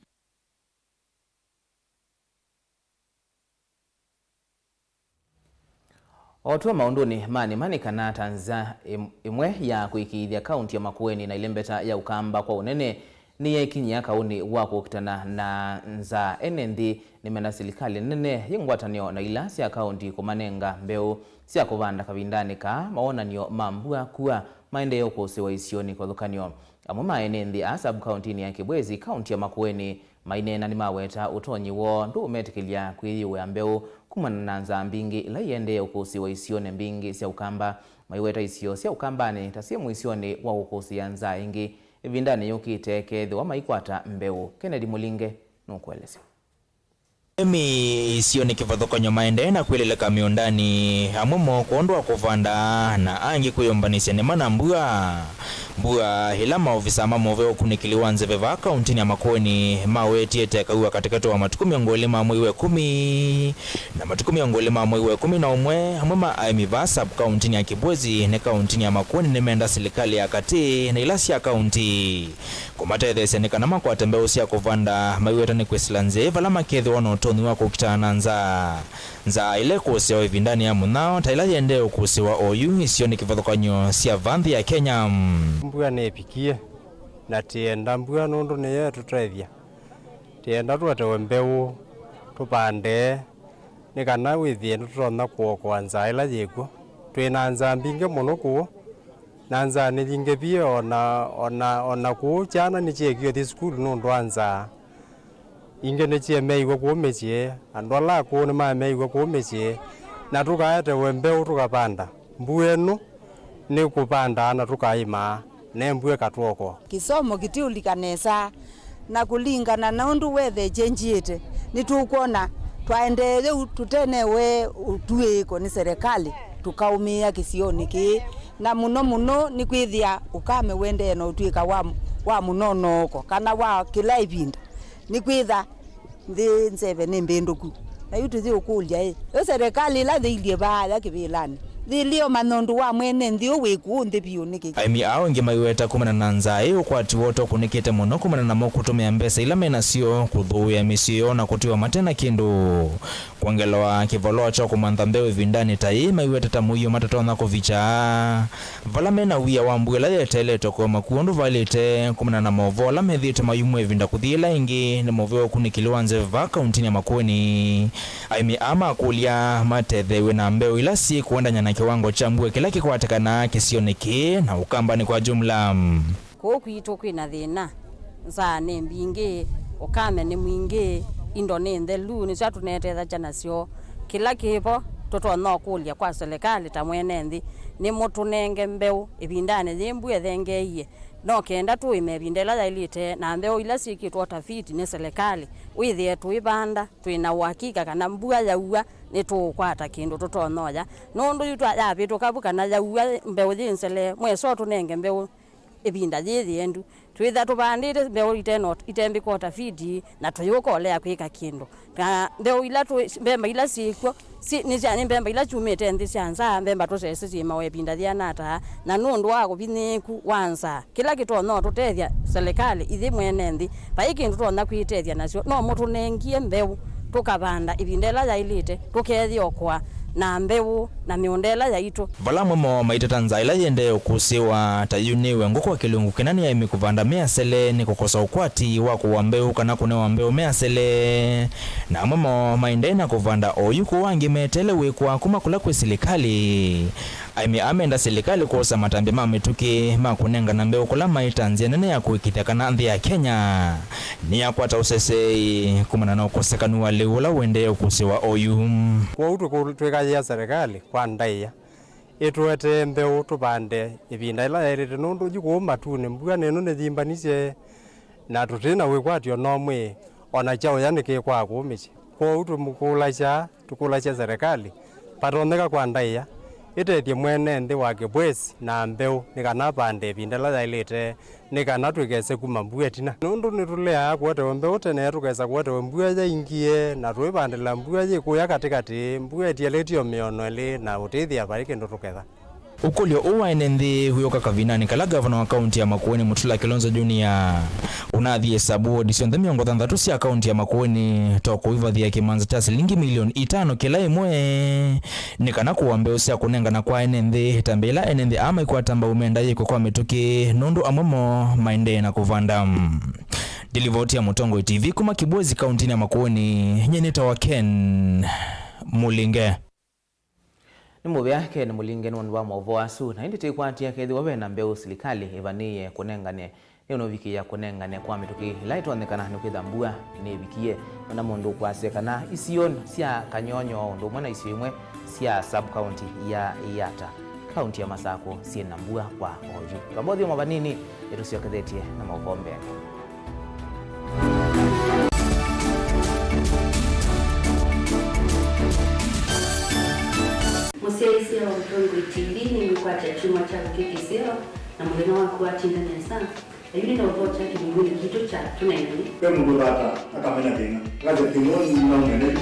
O twa maũndũnĩ ma nĩma nĩ kana ta nza ĩm-, ĩmwe ya kũĩkĩĩthya kaũnti ya Makueni na ĩlembeta ya Ukamba kwa ũnene nĩyekinyĩa kaũnĩ wa kũkitana na nzaa, ene nthĩ nĩmenda silikalĩ nene yĩ ngwatanĩo na ila sya kaũnti kũmanenga mbeũ sya kũvanda kavindanĩ kaa mawonany'o ma mbua kua maendee ũkũsĩwa isionĩ kĩvathũkany'o. Amwe ma ene nthĩ aa sub-kaũntinĩ ya Kibwezi, kaũnti ya Makueni, maineena nĩmaweta ũtonyi woo ndũũmetĩkĩlya kwĩyĩũĩa mbeũ kumana na nzaa mbingĩ ila iendee ũkũsĩwa isionĩ mbingĩ sya Ukamba. Maiweta isio sya Ukambanĩ ta syĩ mũisyonĩ wa ũkũsĩĩa nzaa ĩngĩ ĩvindanĩ yũkĩte, kethĩwa maikwata mbeũ. Kennedy Mũlinge nũkũelesya. Aĩmi isionĩ kĩvathũkany'o maendee na kwĩlĩlĩka mĩũndanĩ, amwe moo kwondũ wa kũvanda, na angĩ kwĩyũmbanĩsya nĩma na mbua. Mbua ĩla maovisa ma mũvea ũkunĩkĩli wa nzeve vaa kaũntinĩ ya Makueni mawetie ĩtekaw'a katĩkatĩ wa matukũ mĩongo ĩlĩ ma mwei wa ĩkũmi na matukũ mĩongo ĩlĩ ma mwei wa ĩkũmi na ũmwe, amwe ma aĩmi vaa sub-kaũntinĩ ya Kibwezi nĩ kaũntinĩ ya Makueni nĩmenda silikalĩ ya katĩ na ila sya kaũnti kũmatetheesya nĩ kana makwate mbeũ sya kũvanda, maiweta nĩ kwĩsĩla nzĩa vala makethĩwa na ũtonyi wa kũkitana na nzaa. Nzaa ĩla ĩkũsĩawa ĩvindanĩ ya mũnyao ta ĩla yĩendee ũkũsĩwa oyu isionĩ kĩvathũkany'o sya vaa nthĩ ya Kenya. Mbua nĩĩvikie, na tĩenda mbua nũndũ nĩyo ĩtũtethya. Tĩenda tũetewe mbeũ, tũvande, nĩ kana wĩthĩe nĩtũtonya kũokoa nzaa ĩla yĩkw'o. Twĩ na nzaa mbingĩ mũno kũũ, na nzaa nĩ yingĩ vyũ, ona, ona, ona kũũ syana nĩsyeekie ũthi sukulu nũndũ wa nzaa. Ingĩ nĩsyemeiwe kũũ mĩsyĩ, andũ ala akũũ nĩmameiwe kũũ mĩsyĩ, na tũkaetewe mbeũ tũkavanda. Mbua ĩno nĩ kũvandaa na tũkaĩmaa, ne mbua ĩkatwoko. Kĩsomo kĩtiũlika nesa, na kũlingana na ũndũ weather ĩkyenjiĩte, nĩtũkwona twaendee ũu tũtenewe ũtuĩko nĩ serikali, tũkaũmĩĩa kĩsionĩ kĩĩ, na mũno mũno nĩkwĩthĩa ũkame ũendee na ũtw'ĩka wa, wa mũnonooko kana wa kĩla ĩvinda, nĩkwĩtha nthĩ nzeve nĩ mbĩndũku. Na yu tũyĩũkũlya-ĩ, yo serikali ĩla yĩilyĩ vaaya kĩvĩlanĩ, yĩlĩ ũmanya ũndũ wa mwene nthĩ ũũ wĩ kũũ nthĩ vyũ nĩkĩ? Aĩmi aa aingĩ maiweta kumana na nzaa ĩĩ ũkwati woo tũkunĩkĩte mũno kumana namo kũtũmĩa mbesa ila me nasyo kũthũĩa mĩsyĩ yoo na kũtiwa mate na kĩndũ. Kwongela wa kĩvalũa kya kũmantha mbeũ ĩvindanĩ ta yĩĩ, maiweta ta mũio matatonya kũvikya vala me na wia wa mbua ĩla yeteeletwe kũema kw'o ũndũ vaĩlĩte. Kumana na maũvoo ala methĩĩtwe mayumw'a ĩvinda kũthi ĩla ĩngĩ nĩ mũvea ũkunĩkĩli wa nzeve vaa kaũntinĩ ya Makueni, aĩmi aa makũlya matetheew'e na mbeũ ila syĩkũendany'a na kĩwango kya mbua kĩla kĩkwatĩkanaa kĩsionĩ kĩĩ na Ũkambanĩ kwa jumla. Kũũ kwitũ kwĩ na thĩna, nzaa nĩ mbingĩ, ũkame nĩ mwingĩ, Indo nĩ nthelu, nĩsyo tũnetethakya nasyo. Kĩla kĩvo tũtonya ũkũlya kwa silikalĩ ta mwene nthĩ, nĩmũtũnenge mbeũ ĩvindanĩ yĩĩ mbua ĩthengeeie, no kenda tũĩme ĩvinda ĩla yaĩlĩte, na mbeũ ila syĩkĩtwe ũtafiti nĩ silikalĩ, wĩthĩe tũivanda twĩ na ũakika kana mbua yaua nĩtũũkwata kĩndũ tũtonya ũya. Nũndũ yu twa-, yavĩtũka vu kana yaua mbeũ yĩ nzele, mwesa ũtũnenge mbeũ ĩvinda yĩĩ yĩendu. Twĩtha tũvandĩte mbeũ ite no-, itembĩka ũtafiti, na tũyũka ũlea kwĩka kĩndũ. Na mbeũ ila twĩ-, mbemba ila syĩkw'o, si-, nĩ sya, nĩ mbemba ila syumĩte nthĩ sya nza, mbemba tũsese syĩmawa ĩvinda yĩana ata, na nũndũ wa ũvinyĩĩku wa nza, kĩla kĩtonya ũtũtethya, silikalĩ, ithyĩ mwene nthĩ, vai kĩndũ tũtonya kwĩtethya nasyo, no mũtũnengie mbeũ, tũkavanda ĩvinda ĩla yaĩlĩte, tũkeyĩokoa na mbeũ na mĩũnda ĩla yaitũ. Vala amwe moo maiteta nzaa ĩla yĩendee ũkũsĩĩwa, ta yu nĩwe ngũkũ wa kĩlungu kĩna nĩ aĩmi kũvanda measele nĩ kũkosa ũkwati wa kũũa mbeũ kana kũnewa mbeũ measele. Na amwe moo maendee na kũvanda oyu, kũu angĩ meteele wĩkwa kuma kũla kwĩ silikalĩ. Aĩmi aa menda silikalĩ kwosa matambya ma mĩtũkĩ ma kũnengana mbeũ kũla maĩ ta nzĩa nene ya kũĩkĩĩthya kana nthĩ ya Kenya nĩyakwata ũseseei kumana na ũkosekanu wa lĩu ũla ũendee ũkũsĩĩwa oyu. Kwoou tũkũ-, twĩkayĩa silikalĩ kwa ndaĩa ĩtũetee mbeũ tũvande ĩvinda ĩla yaĩlĩte, nũndũ yu kũu matunĩ mbua nĩno nĩyimbanisye, na tũtĩ na wĩkwatyo nomwe, o na kyaũya nĩkĩkwaa kũu mĩsyĩ. Kwoou tũmũkũlasya, tũkũlasya silikalĩ, vatonyeka kwa ndaĩa ĩtethye mwene nthĩ wa Kĩbwesi na mbeũ nĩ kana avande ĩvinda ĩla yaĩlĩte, nĩ kana tũikese kuma mbua ĩtina. Nũndũ nĩtũleaa kũetewe mbeũ tene, tũkesa kũetewe mbua yaingĩe, na tũivandĩla mbua yĩ kũya katĩkatĩ, mbua ĩtialĩtye o mĩono ĩlĩ, na ũtĩthĩa vai kĩndũ tũketha. Ũkũlyo ũũ wa ene nthĩ wĩũka kavindanĩ kala ngavana wa kaunti ya Makueni, Mutula Kilonzo Junior, ũnathi ĩsavu wodi syonthe mĩongo thanthatũ sya kaunti ya Makueni, to kũivathĩa kĩmanza kya silingi milioni itano kĩla ĩmwe, nĩ kana kũũa mbeũ sya kũnengana kwa ene nthĩ, ĩtambya yĩla ene nthĩ aa maikwata mbau menda yĩkwe kwa mĩtũkĩ, nũndũ amwe moo maendee na kũvanda. Ndilivoti ya Mũtongoi T V kuma Kibwezi, kauntinĩ ya Makueni, nyie nĩtawa Ken Mũlinge. Nĩ mũvea Ken Mũlinge nũndũ wa maũvoo asu, na ĩndĩ tĩkwatĩa kethĩwa ve na mbeũ silikalĩ ĩvanĩĩe kũnengane. Nĩ ũnũvikĩĩa kũnengane kwa mĩtũkĩ ĩla ĩtonyekana nĩ kwĩtha mbua nĩĩvikie. Ona mũndũ ũkwasya kana isio sya Kanyonyo o ũndũ ũmwe na isio imwe sya sub-county ya Yata, kaunti ya Masakũ, syĩ na mbua kwa oyu. Twambothie mavanini, nĩtũsyokethetye na maũvoo mbee. Mũsyaĩĩsya wa Mũtongoi T V nĩmũkwatya kyumwa kya kũkĩ kĩseo na mũthenya waku watinda nesa. Ĩndĩ no ũthokya kĩlungunĩ kitũ kya tũnengane. Ve mũndũ ũthata akamena thĩna. Ngate thĩna ũũ nĩnaumene yu.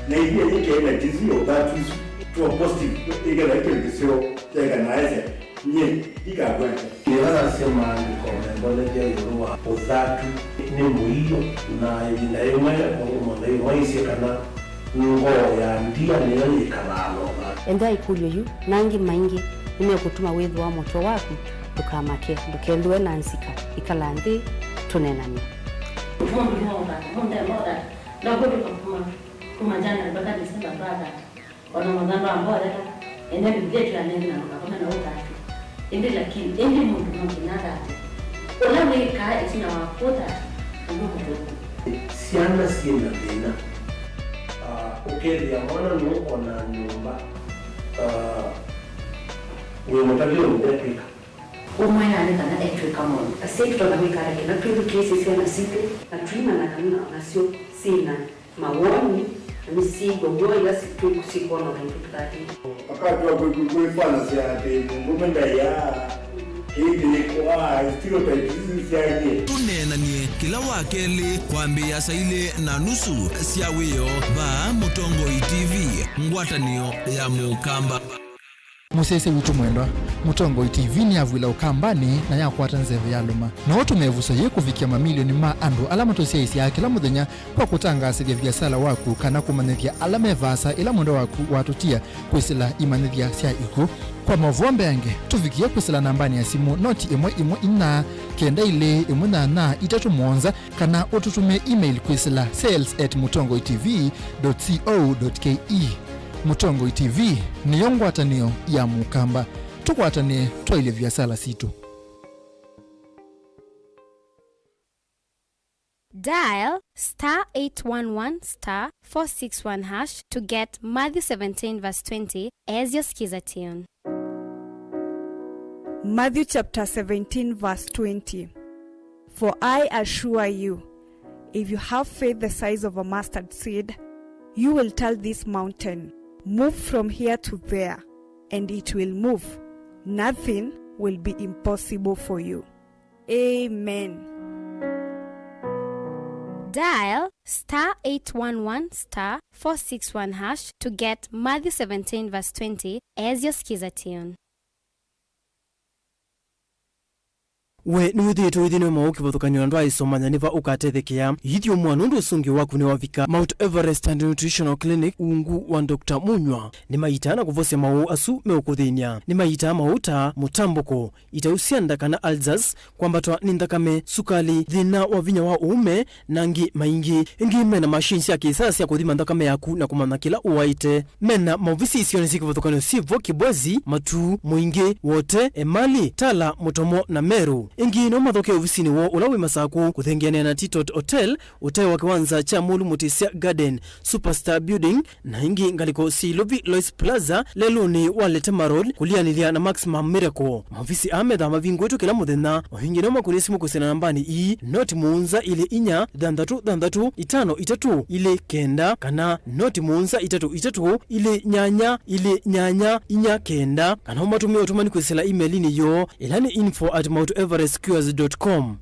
Na ithyĩ yĩkĩe na jinsi ya ũthatu isu. Tuwa positive. Ĩkethĩa kĩndũ kĩseo kyaĩka na aĩsya, nyie ndikakwete. Nĩvanasya maandĩko membolethya ĩũlũ wa ũthatu nĩ mũio, na ĩvinda yĩmwe maũndũ monthe ĩmwe aisye kana ngoo ya ndia nĩyo yĩkalaa na ũthatu. Ethĩa ĩkũlyo yu na angĩ maingĩ nĩmekũtuma wĩthĩwa mũtwe waku. Ndũkamake, ndũkethĩwe na nzika, ĩkala nthĩ, tũneenany'e. Mũndũ nĩ wa ũthata, mũndũ nĩ wa ũthata. Ndakũndĩka kuma, kuma January mpaka December twathata. Ona mũthando wa mbolela, ene Biblia ĩtwĩa nengĩ na ndũkakome na ũthatu. Ĩndĩ lakini, ĩndĩ mũndũ no nginya athate. Ũla wĩkaa ĩtina wa kũthata, ũndũ mũthũku. Syana syĩ na thĩna. Ah, ũkethĩa mwana nũkona nyũmba, ah, wĩ mũtavyo ndekwĩka. Ũmwĩa nĩ kana etwĩka maũndũ. Asyai tũtonya kwĩka ata kĩla twĩthukĩĩsye syana sitũ na tũimanya kana nasyo syĩ na mawoni na nĩsyĩw'a w'o ĩla si-, twĩ-, syĩkwona ũndũ tũtatĩte? Akatw'a kwĩ-, kwĩ-, kwĩkwanasya atĩ mũndũũme ndaĩaa kĩĩ kĩlĩkũ, aa, stereotypes isu syaie. Tũneenany'e kĩla wa kelĩ kwambĩĩa saa ilĩ na nusu sya wĩoo vaa Mũtongoi T V, ngwatanĩo ya Mũkamba. Mũsyaĩĩsya witũ mwendwa, Mũtongoi T V nĩyavw'ĩla Ũkambanĩ na yakwata nzeve ya lũma. No ũtũme ĩvuso yĩĩ kũvikĩa mamilioni ma andũ ala matũsyaĩĩsyaa kĩla mũthenya kwa kũtangaasĩthya viasala waku kana kũmanyĩthya ala me vaasa ĩla mwendwa waku watũtia kwĩsĩla imanyĩthya sya ikw'ũ. Kwa maũvoo mbeange, tũvikĩe kwĩsĩla nambanĩ ya simũ noti ĩmwe ĩmwe inya kenda ilĩ ĩmwe nyanya itatũ mũonza, kana ũtũtũmĩe email kwĩsĩla sales at mũtongoi T V dot co dot K E. Mũtongoi T V nĩyo ngwatanĩo ya Mũkamba. Tũkwatanĩe twaĩlye viasala sitũ. Dial star eight one one star four six one hash to get Matthew seventeen verse twenty as your Skiza tune. Matthew chapter seventeen verse twenty. For I assure you, if you have faith the size of a mustard seed, you will tell this mountain, 'Move from here to there,' and it will move. Nothing will be impossible for you. Amen. Dial star eight one one star four six one hash to get Matthew seventeen verse twenty as your Skiza tune. We nĩwĩthĩĩtwe ũithi nĩ maũ kĩvathũkany'o na ndwaĩsomanya nĩ va ũkatethekea? Yĩthyũmũa nũndũ ũsũngĩo waku nĩwavika. Mount Everest and Nutritional Clinic, ungu wa Doctor Munywa, nĩmaitaa na kũvosya maũũ asu meũkũthĩny'a. Nĩmaitaa maũũ ta mũtambũko, itau sya nda kana ulcers, kwambatwa nĩ nthakame, sukali, thĩna wa vinya wa ũũme, na angĩ maingĩ. Ĩngĩ mena machine sya kĩsaa sya kũthima nthakame yaku na kũmanya kĩla ũwaĩte. Mena maovisi isionĩ syĩ kĩvathũkany'o syĩ vo Kibwezi, Matuu, Mũingĩ, Wote, Emali, Tala, Mũtomo na Meru. Ĩngĩ no mathokee ovisinĩ woo ũla wĩ Masakũ, kũthengeanĩa na Titot Hotel, ũtaĩ wa kĩwanza kya Mũlu Mũtĩsya Garden, Superstar Building, na ĩngĩ ngalĩko syĩ Ilovi Lois Plaza, lelũnĩ wa Letema Road, kũlianĩlya na Maximum Miracle. Maovisi aa methaa mavingũĩtwe kĩla mũthenya. Mavinge no makũnĩe simũ kwĩsĩla nambanĩ ii, noti mũonza ilĩ inya thanthatũ thanthatũ itano itatũ ilĩ kenda kana noti mũonza itatũ itatũ ilĩ nyanya ilĩ nyanya inya kenda, kana ũmatũmĩe ũtũmani kwĩsĩla email-inĩ yoo, ĩla nĩ info at mount everest cures dot com.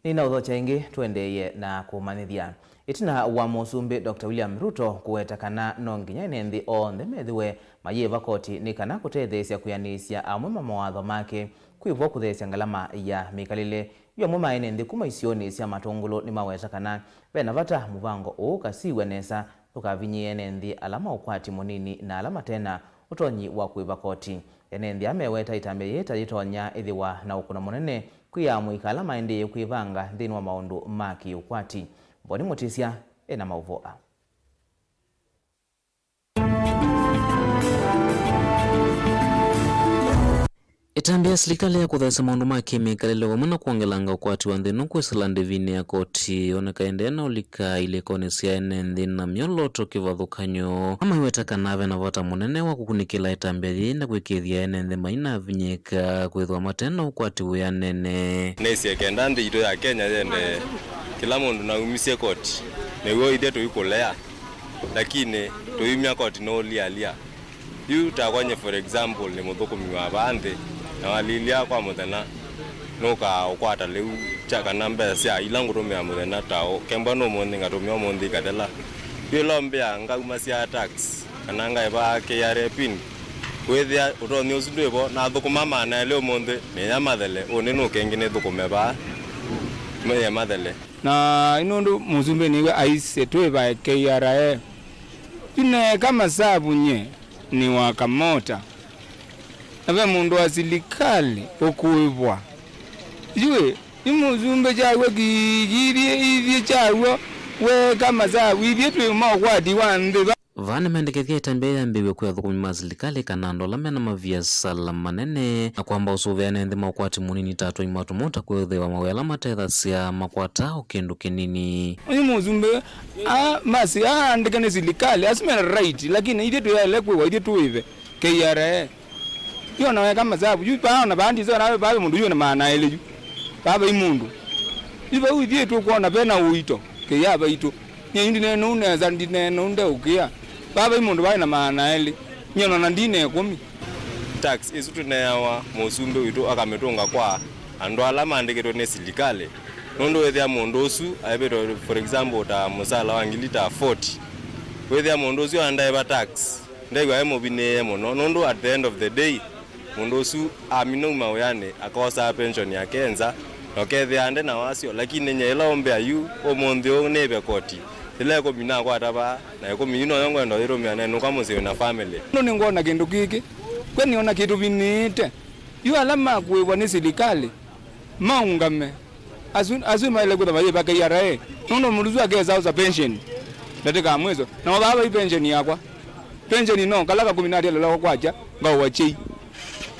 Nĩnaũthokya ĩngĩ, tũendeeye na kũmanyĩthya. Ĩtina wa Mũsumbĩ Doctor William Ruto kũweta kana no nginya ene nthĩ onthe methĩwe mayĩva koti nĩ kana kũtetheesya kwĩanĩsya amwe ma mawatho make, kwĩvo kũtheesya ngalama ya mĩkalĩle. Yu amwe ma ene nthĩ kuma isionĩ sya Matũngũlũ nĩmaweta kana ve na vata mũvango ũũ ũkasiw'a nesa, ndũkavinyĩĩe ene nthĩ ala ma ũkwati mũnini na ala mate na ũtonyi wa kũĩva koti. Ene nthĩ aa meweta ĩtambya yĩĩ ta yĩtonya ĩthĩwa na ũkũno mũnene kwĩ amũika ala maendee kwĩvanga nthĩnĩ wa maũndũ ma kĩ-ũkwati. Mboni Mũtĩsya e na maũvoo aa. Ĩtambya ya silikalĩ ya kũtheesya maũndũ ma kĩ-mĩkalĩle vamwe na kwongelanga ũkwati wa nthĩ ĩno kwĩsĩla ndĩvinĩ ya koti yoneka ĩendee na ũlika ilĩkonĩ sya ene nthĩ na myolooto kĩvathũkany'o. Amaiweta kana ve na vata mũnene wa kũkunĩkĩla ĩtambya yĩĩ na kwĩkĩĩthya ene nthĩ mainavinyĩĩka kwĩthĩwa mate na ũkwati wĩanene. Nĩsĩ kenda nthĩ itũ ya Kenya yendee, kĩla mũndũ naumisye koti, nĩw'o ithyĩ tũikũlea. Lakini tũimya koti nũũlialia. Yu takwa nye, for example, nĩ mũthũkũmi wa vaa nthĩ, na walilya kwa mũthenya, nũkaa ũkwata lĩu kya kana mbesa sya ila ngũtũmĩa mũthenya ta ũ-, kembwa nũmũnthĩ ngatũmĩa ũmũnthĩ ikatela. Yu ĩla ũmbĩa ngaumasya tax, kana ngaĩva K R A pin, wĩthĩa ũtonyi ũsu ndwĩvo, nathũkũma maana elĩ ũmũnthĩ, mĩya mathele, ũnĩ nũke ĩngĩ nĩthũkũme vaa, mĩya mathele. Na ĩ nũndũ mũsumbĩ nĩw'e aisye twĩvae K R A, yu neeka masavu nye nĩ wa kamota, na ve mũndũ wa silikalĩ ũkũĩvwa. Yu ĩ, yu mũsumbĩ kyaw'o kĩkĩthyĩ kyaw'o weeka masavu, ithyĩ twĩ ma ũkwati wa nthĩ va. Vaa nĩmendekethya ĩtambya yambĩĩw'e kwĩ athũkũmi ma silikalĩ kana andũ ala mena maviasala manene, na kwamba ũsũvĩa ene nthĩ ma ũkwati mũnini ta atwai ma tũmota kwĩthĩwa mawĩa ala matethasya makwata o kĩndũ kĩnini. Ũyũ mũsumbĩ, a, masi aandĩke nĩ silikalĩ, asu mena right, lakini ithyĩ tũyaĩle kwĩwa ithyĩ tũĩve K R A. Yu ona weka masavu, yu paa ona vaa ndisona vaa mũndũ yu na maana elĩ yu. Vaa vai mũndũ. Yu vau ithyĩ tũkwona vena ũito, kĩya vaitũ. Nyie yu ndineena ũu nesa, ndineena ũu ndeũkĩa. Vaa vai mũndũ vai na maana elĩ. Nyie nona ndine ĩkũmi. Tax ĩsu tũneawa mũsumbĩ witũ akamĩtũnga kwa andũ ala maandĩkĩtwe nĩ silikalĩ. Nũndũ wĩthĩa mũndũ ũsu aĩvĩtwe, for example, ta mũsala wa ngili ta forty. Wĩthĩa mũndũ ũsu andaĩva tax. Ndew'a e mũvinĩĩe mũno, nũndũ at the end of the day, mũndũ ũsu amina uma wĩanĩ, akosaa pension yake nza, na ũkethĩa nde na wasyo. Lakini nyie ĩla ũmbĩa yu, ũmũnthĩ ũũ nĩĩve koti, yĩla ĩkũmi nakwata vaa, na ĩkũmi yu noyo ngwenda ũyĩtũmĩa nenũka mũsyĩ wĩ na family. Nũndũ nĩngwona kĩndũ kĩkĩ, kwĩ nĩona kĩtũvinĩĩte. Yu ala makũĩvwa nĩ silikalĩ, maũngame. Asu, asu maĩle kwĩthwa mayĩva K R A, nũndũ mũndũ ũsu akesa osa pension. Ndatĩka ya mwĩso. Na o vaa vai pension yakwa. Pension no, kala kakũmi natialelwa kwakya, ngaũwa kyei.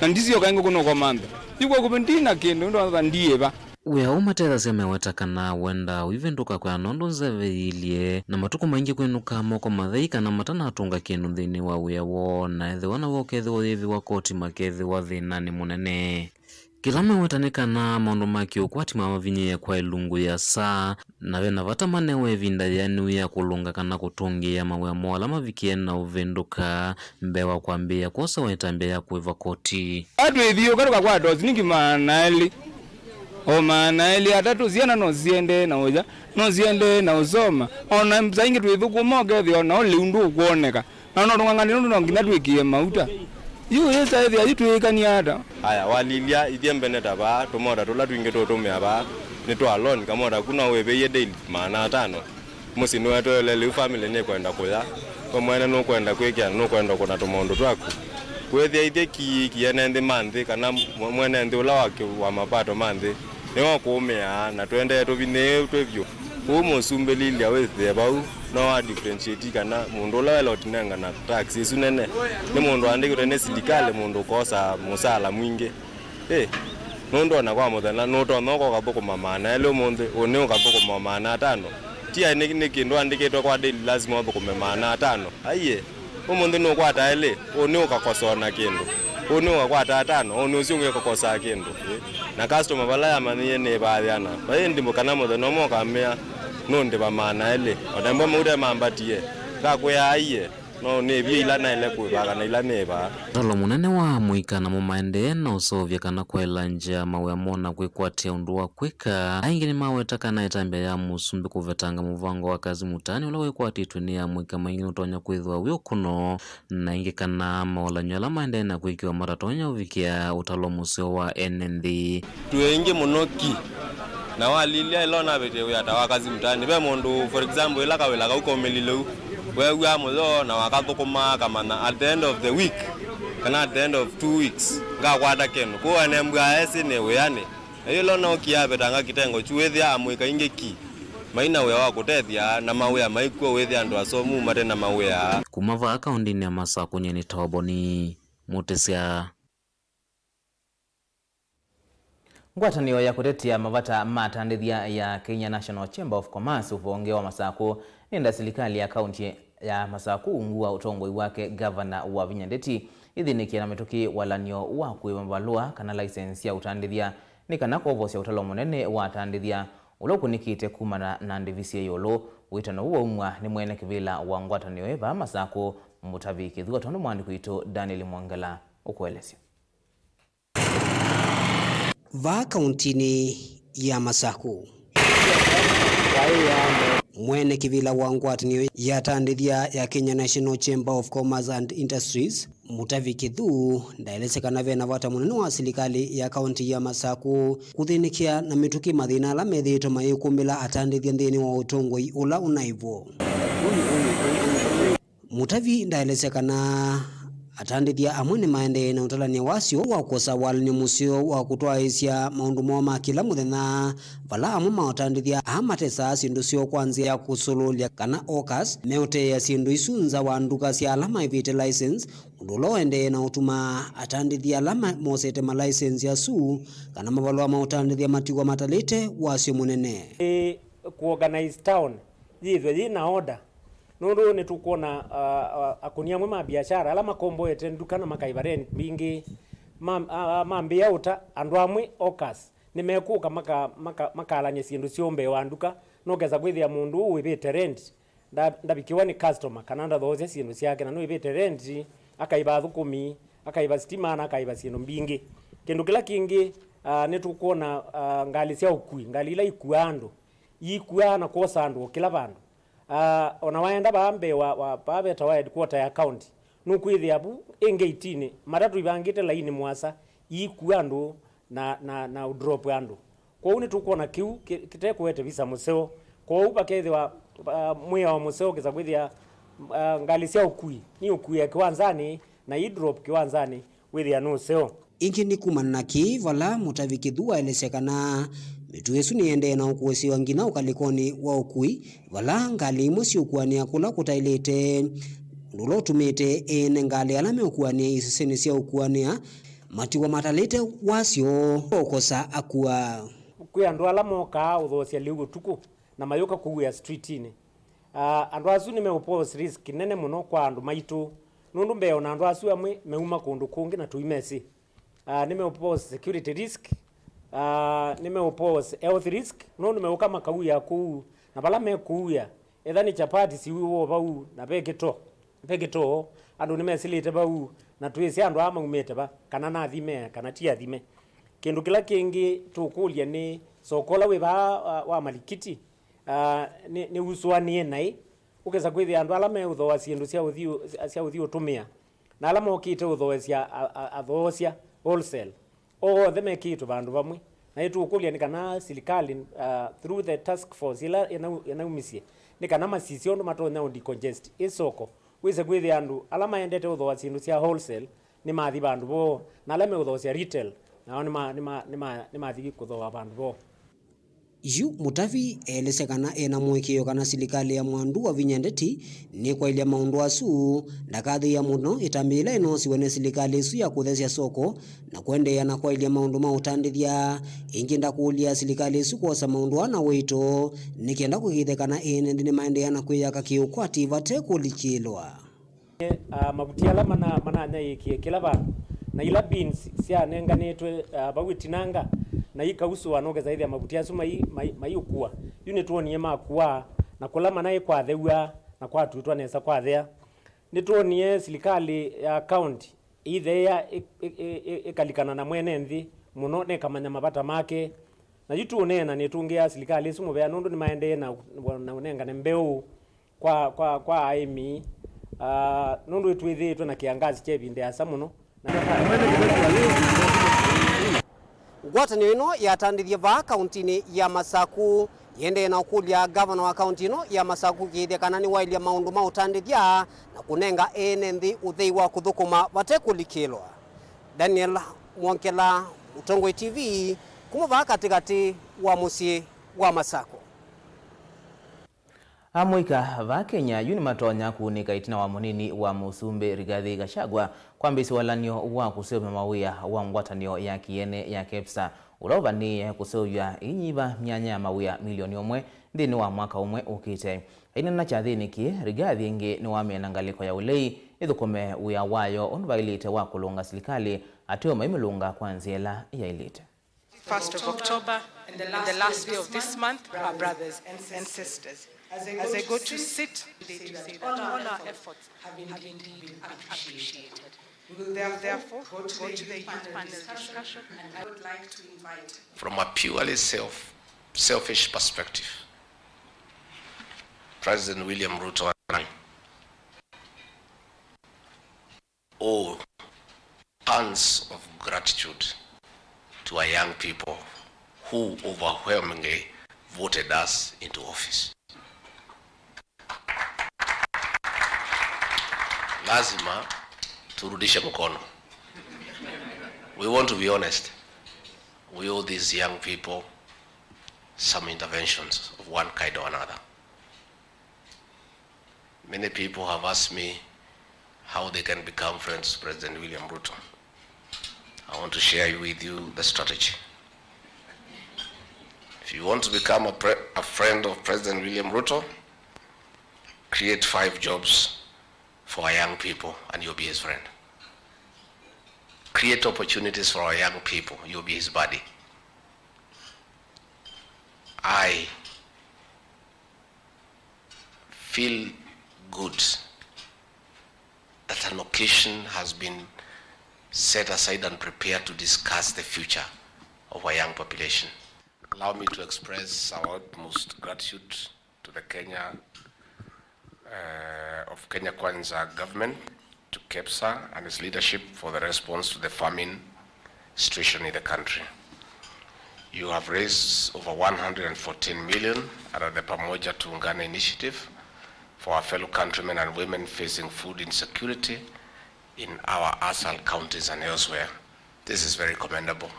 Na ndisyoka ĩngĩ kũnũkomantha. Yu kwa kũvĩ ndina kĩndũ, nũndũ wa ndiĩva. Wĩa ũũ matethasya meweta kana wendaa ũivĩndũka kwĩana ũndũ nzeve yĩilye, na matukũ maingĩ kwĩnũkaa moko mathei kana matanatũnga kĩndũ nthĩnĩ wa wĩa woo, na ethĩwa naw'o ũkethĩwa ũyĩvĩwa koti makethĩwa thĩnanĩ mũnene. Kĩla meweta nĩ kana maũndũ ma kĩũkwati mamavinyĩĩe kwa ĩlungu yĩasa, na ve na vata manewe ĩvinda yĩanĩu ya kũlũnga kana kũtũngĩĩa mawĩa moo ala mavikie na ũvĩndũka mbee wa kwambĩĩa kwosa ĩtambya ya kũĩva koti. Atwĩthiũka tũkakwata o silingi maana elĩ, o maana elĩ atatũ, syana no siendee na ũya, no siendee na ũsoma, o na saa ingĩ twĩthũkũma ũkethĩa o na ũlĩu ndũkwoneka. Na no tũng'ang'ane nũndũ no nginya twĩkĩe mauta. Yu ĩsa ĩthĩa yu twĩĩkanie ata? Aya, walilya ithyĩ mbene ta vaa, tũmota tũla twingĩ tũũtũmĩa vaa nĩ twa loan, kamota ku no wĩvĩie daily maana atano. Mũsyĩ nĩwetoele lĩu, family nĩkwenda kũya, we mwene nũkwenda kwĩkĩa, nũkwenda kũna tũmaũndũ twaku. Wĩthĩa ithyĩ ki-, kĩene nthĩ ma nthĩ, kana mwe-, mwene nthĩ ũla wa kĩ-, wa mapato ma nthĩ, nĩwe ũkũũmĩaa, na tũendee tũvinyĩĩwe twĩ vyũ. Kwoou mũsumbĩ Lilia wĩthĩe vau, no wa differentiate kana mũndũ ũla wela ũtinengana tax ĩsu nene nĩ mũndũ aandĩkĩtwe nĩ silikalĩ, mũndũ ũkosaa mũsaala mwingĩ. Ĩ, nũndũ ona kwa mũthenya nũtonya ũka ũkathũkũma maana elĩ ũmũnthĩ, ũnĩ ũkathũkũma maana atano. Ti aĩ nĩ, nĩ kĩndũ andĩkĩtwe kwa daily lazima ũthũkũme maana atano. Aiee. Ũmũnthĩ nũkwata elĩ, ũnĩ ũkakosoa na kĩndũ, ũnĩ ũkakwata atano, ũnĩ ũsu ũngĩ ũkakosaa kĩndũ. Ĩ, na customer vala yamanyĩie nĩĩvaa yĩana, vai ĩndĩ kana mũthenya ũmwe ũkamea, nũndĩva maana elĩ. O na mbwa mauta mambatie, ngakwĩa aiee, no nĩvie ila naĩle kũĩvaa kana ila nĩĩvaa. Ũtalo mũnene wa amũika namo maendee na ũseũvya kana kwaĩla nzĩa mawĩa moo na kwĩkwatĩa ũndũ wa kwĩka. Aingĩ nĩmaweta kana ĩtambya ya mũsumbĩ kũvetanga mũvango wa Kazi Mtaani ũla wĩkwatĩtwe nĩ amũika maingĩ nũtonya kwĩthĩwa wĩ ũkũno, na ĩngĩ kana maũlany'o ala maendee na kwĩkĩwa matatonya ũvikĩa ũtalo mũseo wa ene nthĩ. Twĩ aingĩ mũno ki, na walilya ĩla ũnavĩtĩe wĩa ta wa Kazi Mtaani, ve mũndũ, for example, ĩla kawĩla kau kaumĩlile u, weew'aa mũyo na wakathũkũma akamanya at the end of the week kana at the end of two weeks ngakwata kĩndũ. Kwoou ene mbua esĩ nĩ wĩanĩ. Na yu ĩla ũnookie avetanga kĩtengo kyu, wĩthĩa amũika aingĩ ki maina wĩa wa kũtethya, na mawĩa maikw'o wĩthĩa andũ asomu mate na mawĩa. Kuma vaa kaũndĩnĩ ya Masakũ, nyie nĩ Toboni Mũtĩsya. Ngwatanĩo ya kũtetea mavata ma atandĩthya ya Kenya National Chamber of Commerce ũvonge wa Masakũ nĩenda silikalĩ ya kaũntĩ ya Masakũ ungu wa ũtongoi wake Gavana Wavinya Ndeti ĩthĩnĩkĩe na mĩtũkĩ walany'o wa kũĩva mavalũa kana license sya ũtandĩthya nĩ kana kwovosya ũtalo mũnene wa atandĩthya ũla ũkunĩkĩte kumana na ndĩvi syĩ ĩũlũ. Wĩtano ũũ waumw'a nĩ mwene kĩvĩla wa ngwatanĩo ĩ vaa Masakũ, Mũtavi Kĩthua, tondũ mwandĩki witũ Daniel Mwongela ũkũelesya. Vaa kaũntĩnĩ ya Masakũ, mwene kĩvĩla wa ngwatanĩo ya atandĩthya ya Kenya National Chamber of Commerce and Industries, Mũtavi Kĩthuu, ndaelesya kana ve na vata mũnene wa silikalĩ ya kaũntĩ ya Masakũ kũthĩnĩkĩa na mĩtũkĩ mathĩna ala methĩĩtwe mayĩkumbĩla atandĩthya nthĩnĩ wa ũtongoi ũla ũnaĩ vo. Mũtavi ndaelesya kana atandĩthya amwe nĩmaendee na ũtalany'a wasyo wa kwosa walany'o mũseo wa kũtwaĩĩsya maũndũ moo ma kĩla mũthenya, vala amwe ma atandĩthya aa matesaa syĩndũ syoo kwa nzĩa ya kũsũlũlya kana hawkers meũteea syĩndũ isu nza wa nduka sya ala maĩvĩte license, ũndũ ũla ũendee na ũtuma atandĩthya ala ma-, mosete malaisenzi asu kana mavalũa ma ũtandĩthya matiwa matalĩte wasyo mũnene. Ĩ, kũorganize town yĩthwe yĩ na order, nũndũ nĩtũkwona, ah, ah, akũni amwe ma biashara ala makomboete nduka na makaiva rent mbingĩ, ma-, ah, ah, mambĩĩa ũta andũ amwe hawkers nĩmekũka maka-, maka-, makalany'a syĩndũ syoo mbee wa nduka, nokesa kwĩthĩa mũndũ ũũ wĩvĩte rent nda-, ndavikĩwa nĩ customer kana ndathoosya syĩndũ syake, na nũĩvĩte rent, akaiva athũkũmi, akaiva sitima, na akaiva syĩndũ mbingĩ. Kĩndũ kĩla kĩngĩ, ah, nĩtũkwona, ah, ngalĩ sya ũkui, ngalĩ ila ikuaa andũ, iikuaa na kwosa andũ o kĩla vandũ. Ah, ona waenda vaa mbee wa, wa, vaa vetawa headquarter ya county, nũkwĩthĩa vu ĩ ngetinĩ, matatũ ivangĩte laini mũasa, iikua andũ na, na, na ũdrop andũ. Kwoou nĩtũkwona kĩu kĩ-, kĩtekũete visa mũseo. Kwoou vakethĩwa, ah, mwĩao mũseo kĩsa kwĩthĩa, ah, ngalĩ sya ũkui niũkuĩe kĩwanzanĩ na idrop kĩwanzanĩ wĩthĩa nũseo. Ĩngĩ nĩ kumana na kĩĩ vala Mũtavi Kĩthu waelesya kana Mĩtuo ĩsu nĩendee na ũkũsĩĩwa nginya ũkalĩkonĩ wa ũkui, vala ngalĩ imwe siũkuanĩa kũla kũtaĩlĩte, ũndũ ũla ũtumĩte ene ngalĩ ala meũkuanĩa isesenĩ sya ũkuanĩa matiwa matalĩte wasyo ũkosa akua. Kwĩ andũ ala mokaa ũthoosya lĩu ũtukũ na mayũka kũuĩa streetinĩ. Ah, andũ asu nĩmeũpose risk nene mũno kwa andũ maitũ, nũndũ mbee ona andũ asu amwe meuma kũndũ kũngĩ na tũimesĩ. Ah, nĩmeũpose security risk, ah, nĩmeũpose health risk, nũndũ meũka makauĩa kũu, na vala mekũuĩa, etha nĩ chapati siuĩwa o vau, na ve kĩtoo, ve kĩtoo, andũ nĩmesĩlĩte vau, na twĩsĩ andũ aa maumĩte va, kana nathime, kana ti athime. Kĩndũ kĩla kĩngĩ tũkũlya nĩ soko ũla wĩ vaa wa, wa malikiti, ah, nĩ, nĩusũanĩe naĩ, ũkesa kwĩthĩa andũ ala meũthooa syĩndũ sya ũthi, sya ũthi ũtũmĩa, na ala mokĩte ũthoosya a, a, athoosya wholesale, onthe mekĩĩtwe vandũ vamwe. Na ĩtũkũlya nĩ kana silikalĩ, uh, through the task force ĩla ĩnau-, ĩnaumisye, nĩ kana masisye ũndũ matonya ũ decongest ĩ soko, wĩse kwĩthĩa andũ ala maendete ũthooa syĩndũ sya wholesale nĩmathi vandũ voo, na ala meũthoosya retail nao nĩma-, nĩma-, nĩma-, nĩmathi kũthooa vandũ voo. Yu Mutavi elesya kana ena mũĩkĩĩo kana silikalĩ ya Mwandu wavinya ndeti nĩkwaĩlya maũndũ asu, ndakathĩĩa mũno ĩtambya yĩla ĩnoosiwe nĩ silikalĩ ĩsu ya kũthesya soko na kũendeea na kwaĩlya maũndũ ma ũtandĩthya. Ĩngĩ ndakũlya silikalĩ ĩsu kwosa maũndũ aa na ũito nĩ kenda kũkĩĩthya kana ene nthĩ nĩmaendeea na kwĩyaka kĩ-ũkwati vate kũlikĩlwa. Ah, mavuti ala mana-, mananyaĩĩkie kĩla vandũ, na ila bins syanenganĩtwe, ah, vau ĩtinanga, na ikausũwa, nũkesa ĩthĩa mavuti asu mai-, mai-, maiũkua. Yu nĩtwonie makuaa, na kũla manaĩ kwathew'a, na kwatutwa nesa kwathea. Nĩtwonie silikalĩ ya kaunti ĩitheea ĩ-, ĩ-, ĩ-, ĩ-, ĩkalikana na mwene nthĩ mũno, na ĩkamanya mavata make. Na yu tũũneena nĩtũngĩaa silikalĩ ĩsu mũvea, nũndũ nĩmaendee na, na ũnengane mbeũ kwa, kwa, kwa aĩmi, ah, nũndũ twĩthĩĩtwe na kĩangazi kya ĩvinda ĩasa mũno. Ngwatanĩo ĩno yatandĩthye vaa kauntinĩ ya Masaku yĩendee na ũkũlya ngavana wa kaunti ĩno ya Masaku kĩĩthya kana nĩwaĩlya maũndũ ma ũtandĩthya na kũnenga ene nthĩ ũthei wa kũthũkũma vate kũlikĩlwa. Daniel Mwongela, Mũtongoi T V, kuma vaa katĩkatĩ wa mũsyĩ wa Masaku. Amũika vaa Kenya yu nĩmatonya kũunĩka ĩtina wa mũnini wa mũsumbĩ Rigathi Gachagua kwambĩĩsya walany'o wa kũseũvya mawĩa wa ngwatanĩo ya kĩene ya KEPSA, ũla ũvanĩĩe kũseũvya ĩinyiva myanya ya mawĩa milioni ũmwe nthĩnĩ wa mwaka ũmwe ũkĩte. Aineena kyathĩnĩ kĩĩ, Rigathi ĩngĩ nĩwamĩe na ngalĩko ya ũlei ĩthũkũme wĩa wayo ũndũ vaĩlĩte wa kũlũnga silikalĩ ateo maimĩlũnga kwa nzĩa ĩla yaĩlĩte. First of October, and the last day of this month, our brothers and sisters. As I go to sit, they to say that all our efforts have been deeply appreciated. We will therefore go to the youth panel discussion, and I would like to invite. From a purely self, selfish perspective, President William Ruto and I owe tons of gratitude to our young people who overwhelmingly voted us into office. Lazima turudishe mkono. We want to be honest. We owe these young people some interventions of one kind or another. Many people have asked me how they can become friends to President William Ruto. I want to share with you the strategy. If you want to become a, pre-, a friend of President William Ruto, create five jobs for our young people and you'll be his friend. Create opportunities for our young people, you'll be his buddy. I feel good that an occasion has been set aside and prepared to discuss the future of our young population. Allow me to express our utmost gratitude to the Kenya, uh, of Kenya Kwanza government, to KEPSA and its leadership for the response to the famine situation in the country. You have raised over one hundred and fourteen million under the Pamoja Tuungane initiative for our fellow countrymen and women facing food insecurity in our ASAL counties and elsewhere. This is very commendable.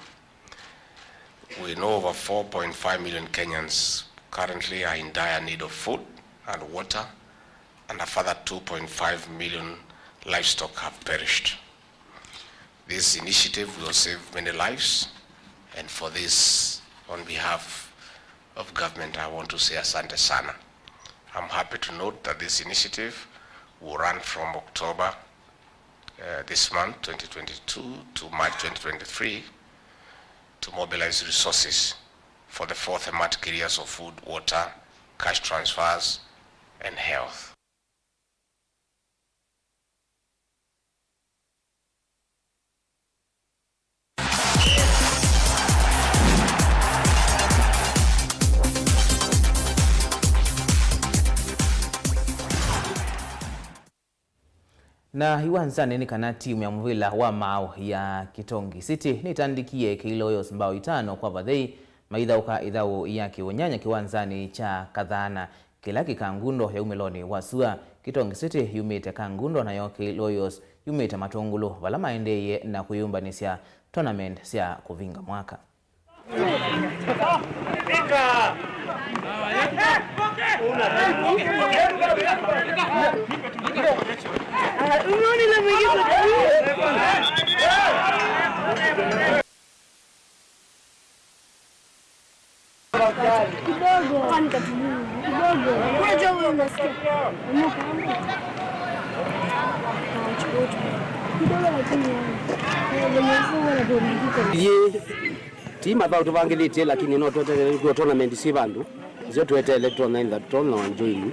We know over four point five million Kenyans currently are in dire need of food and water, and a further two point five million livestock have perished. This initiative will save many lives, and for this, on behalf of government, I want to say asante sana. I'm happy to note that this initiative will run from October, uh, this month, twenty twenty-two, to March twenty twenty-three, to mobilize resources for the four thematic areas of food, water, cash transfers, and health. Na iwanzanĩ nĩ kana timu ya mũvĩla wa maaũ ya Kitongi City nĩtandĩkie K Royals mbao itano kwa vathei maithaũka ĩthaũ ya kĩũnyanya kĩwanzanĩ kya Kathana. Kĩla kĩ Kangundo ya umĩlonĩ wa sua. Kitongi City yumĩte Kangundo, nayo K Royals yumĩte Matũngũlũ, vala maendeeie na kwĩyũmbanĩsya tournament sya kũvinga mwaka. Kidogo. Kwani katulivu. Kidogo. Unajua wewe unasikia. Amuka, amuka. Kidogo lakini yani. Venye mfumo na ndio mzito. Ye, ti mathaũ tũvangĩthĩtye, lakini no tweteele kwĩwa tournament syĩ vandũ. Nzeo tweteele tũtonya, either tũtonya wa join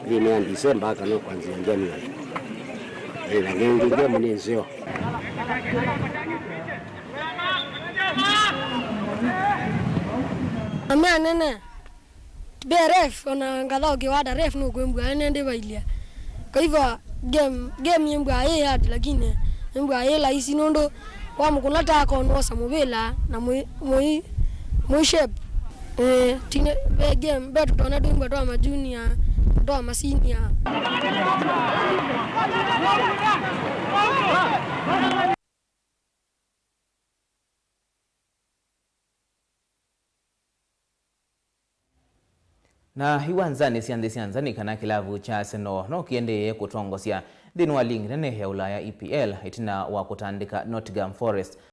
nthĩnĩ ya December kana kwanzĩa January. Ĩĩ, na nĩ, nĩ game nĩ nzeo. Amea nene. Be ref, ona ngathaũkĩwa ata ref nũkwĩmbua ene ndĩvailya. Kwa hivyo, game, game yĩmbua ĩ hard, lakini yĩmbua ĩ laisi nũndũ wamũkũna ta akonwosa mũvĩla na mũi, mũi, mũi shape. Eh, tine, be game, be tũtonya twĩmbua twa ma junior, twa ma senior. Na iwanzanĩ sya nthĩ sya nza nĩ kana kĩlavu kya Arsenal no kĩendeee kũtongosya nthĩnĩ wa ligi nene ya Ulaya, E P L, ĩtina wa kũtandĩka Nottingham Forest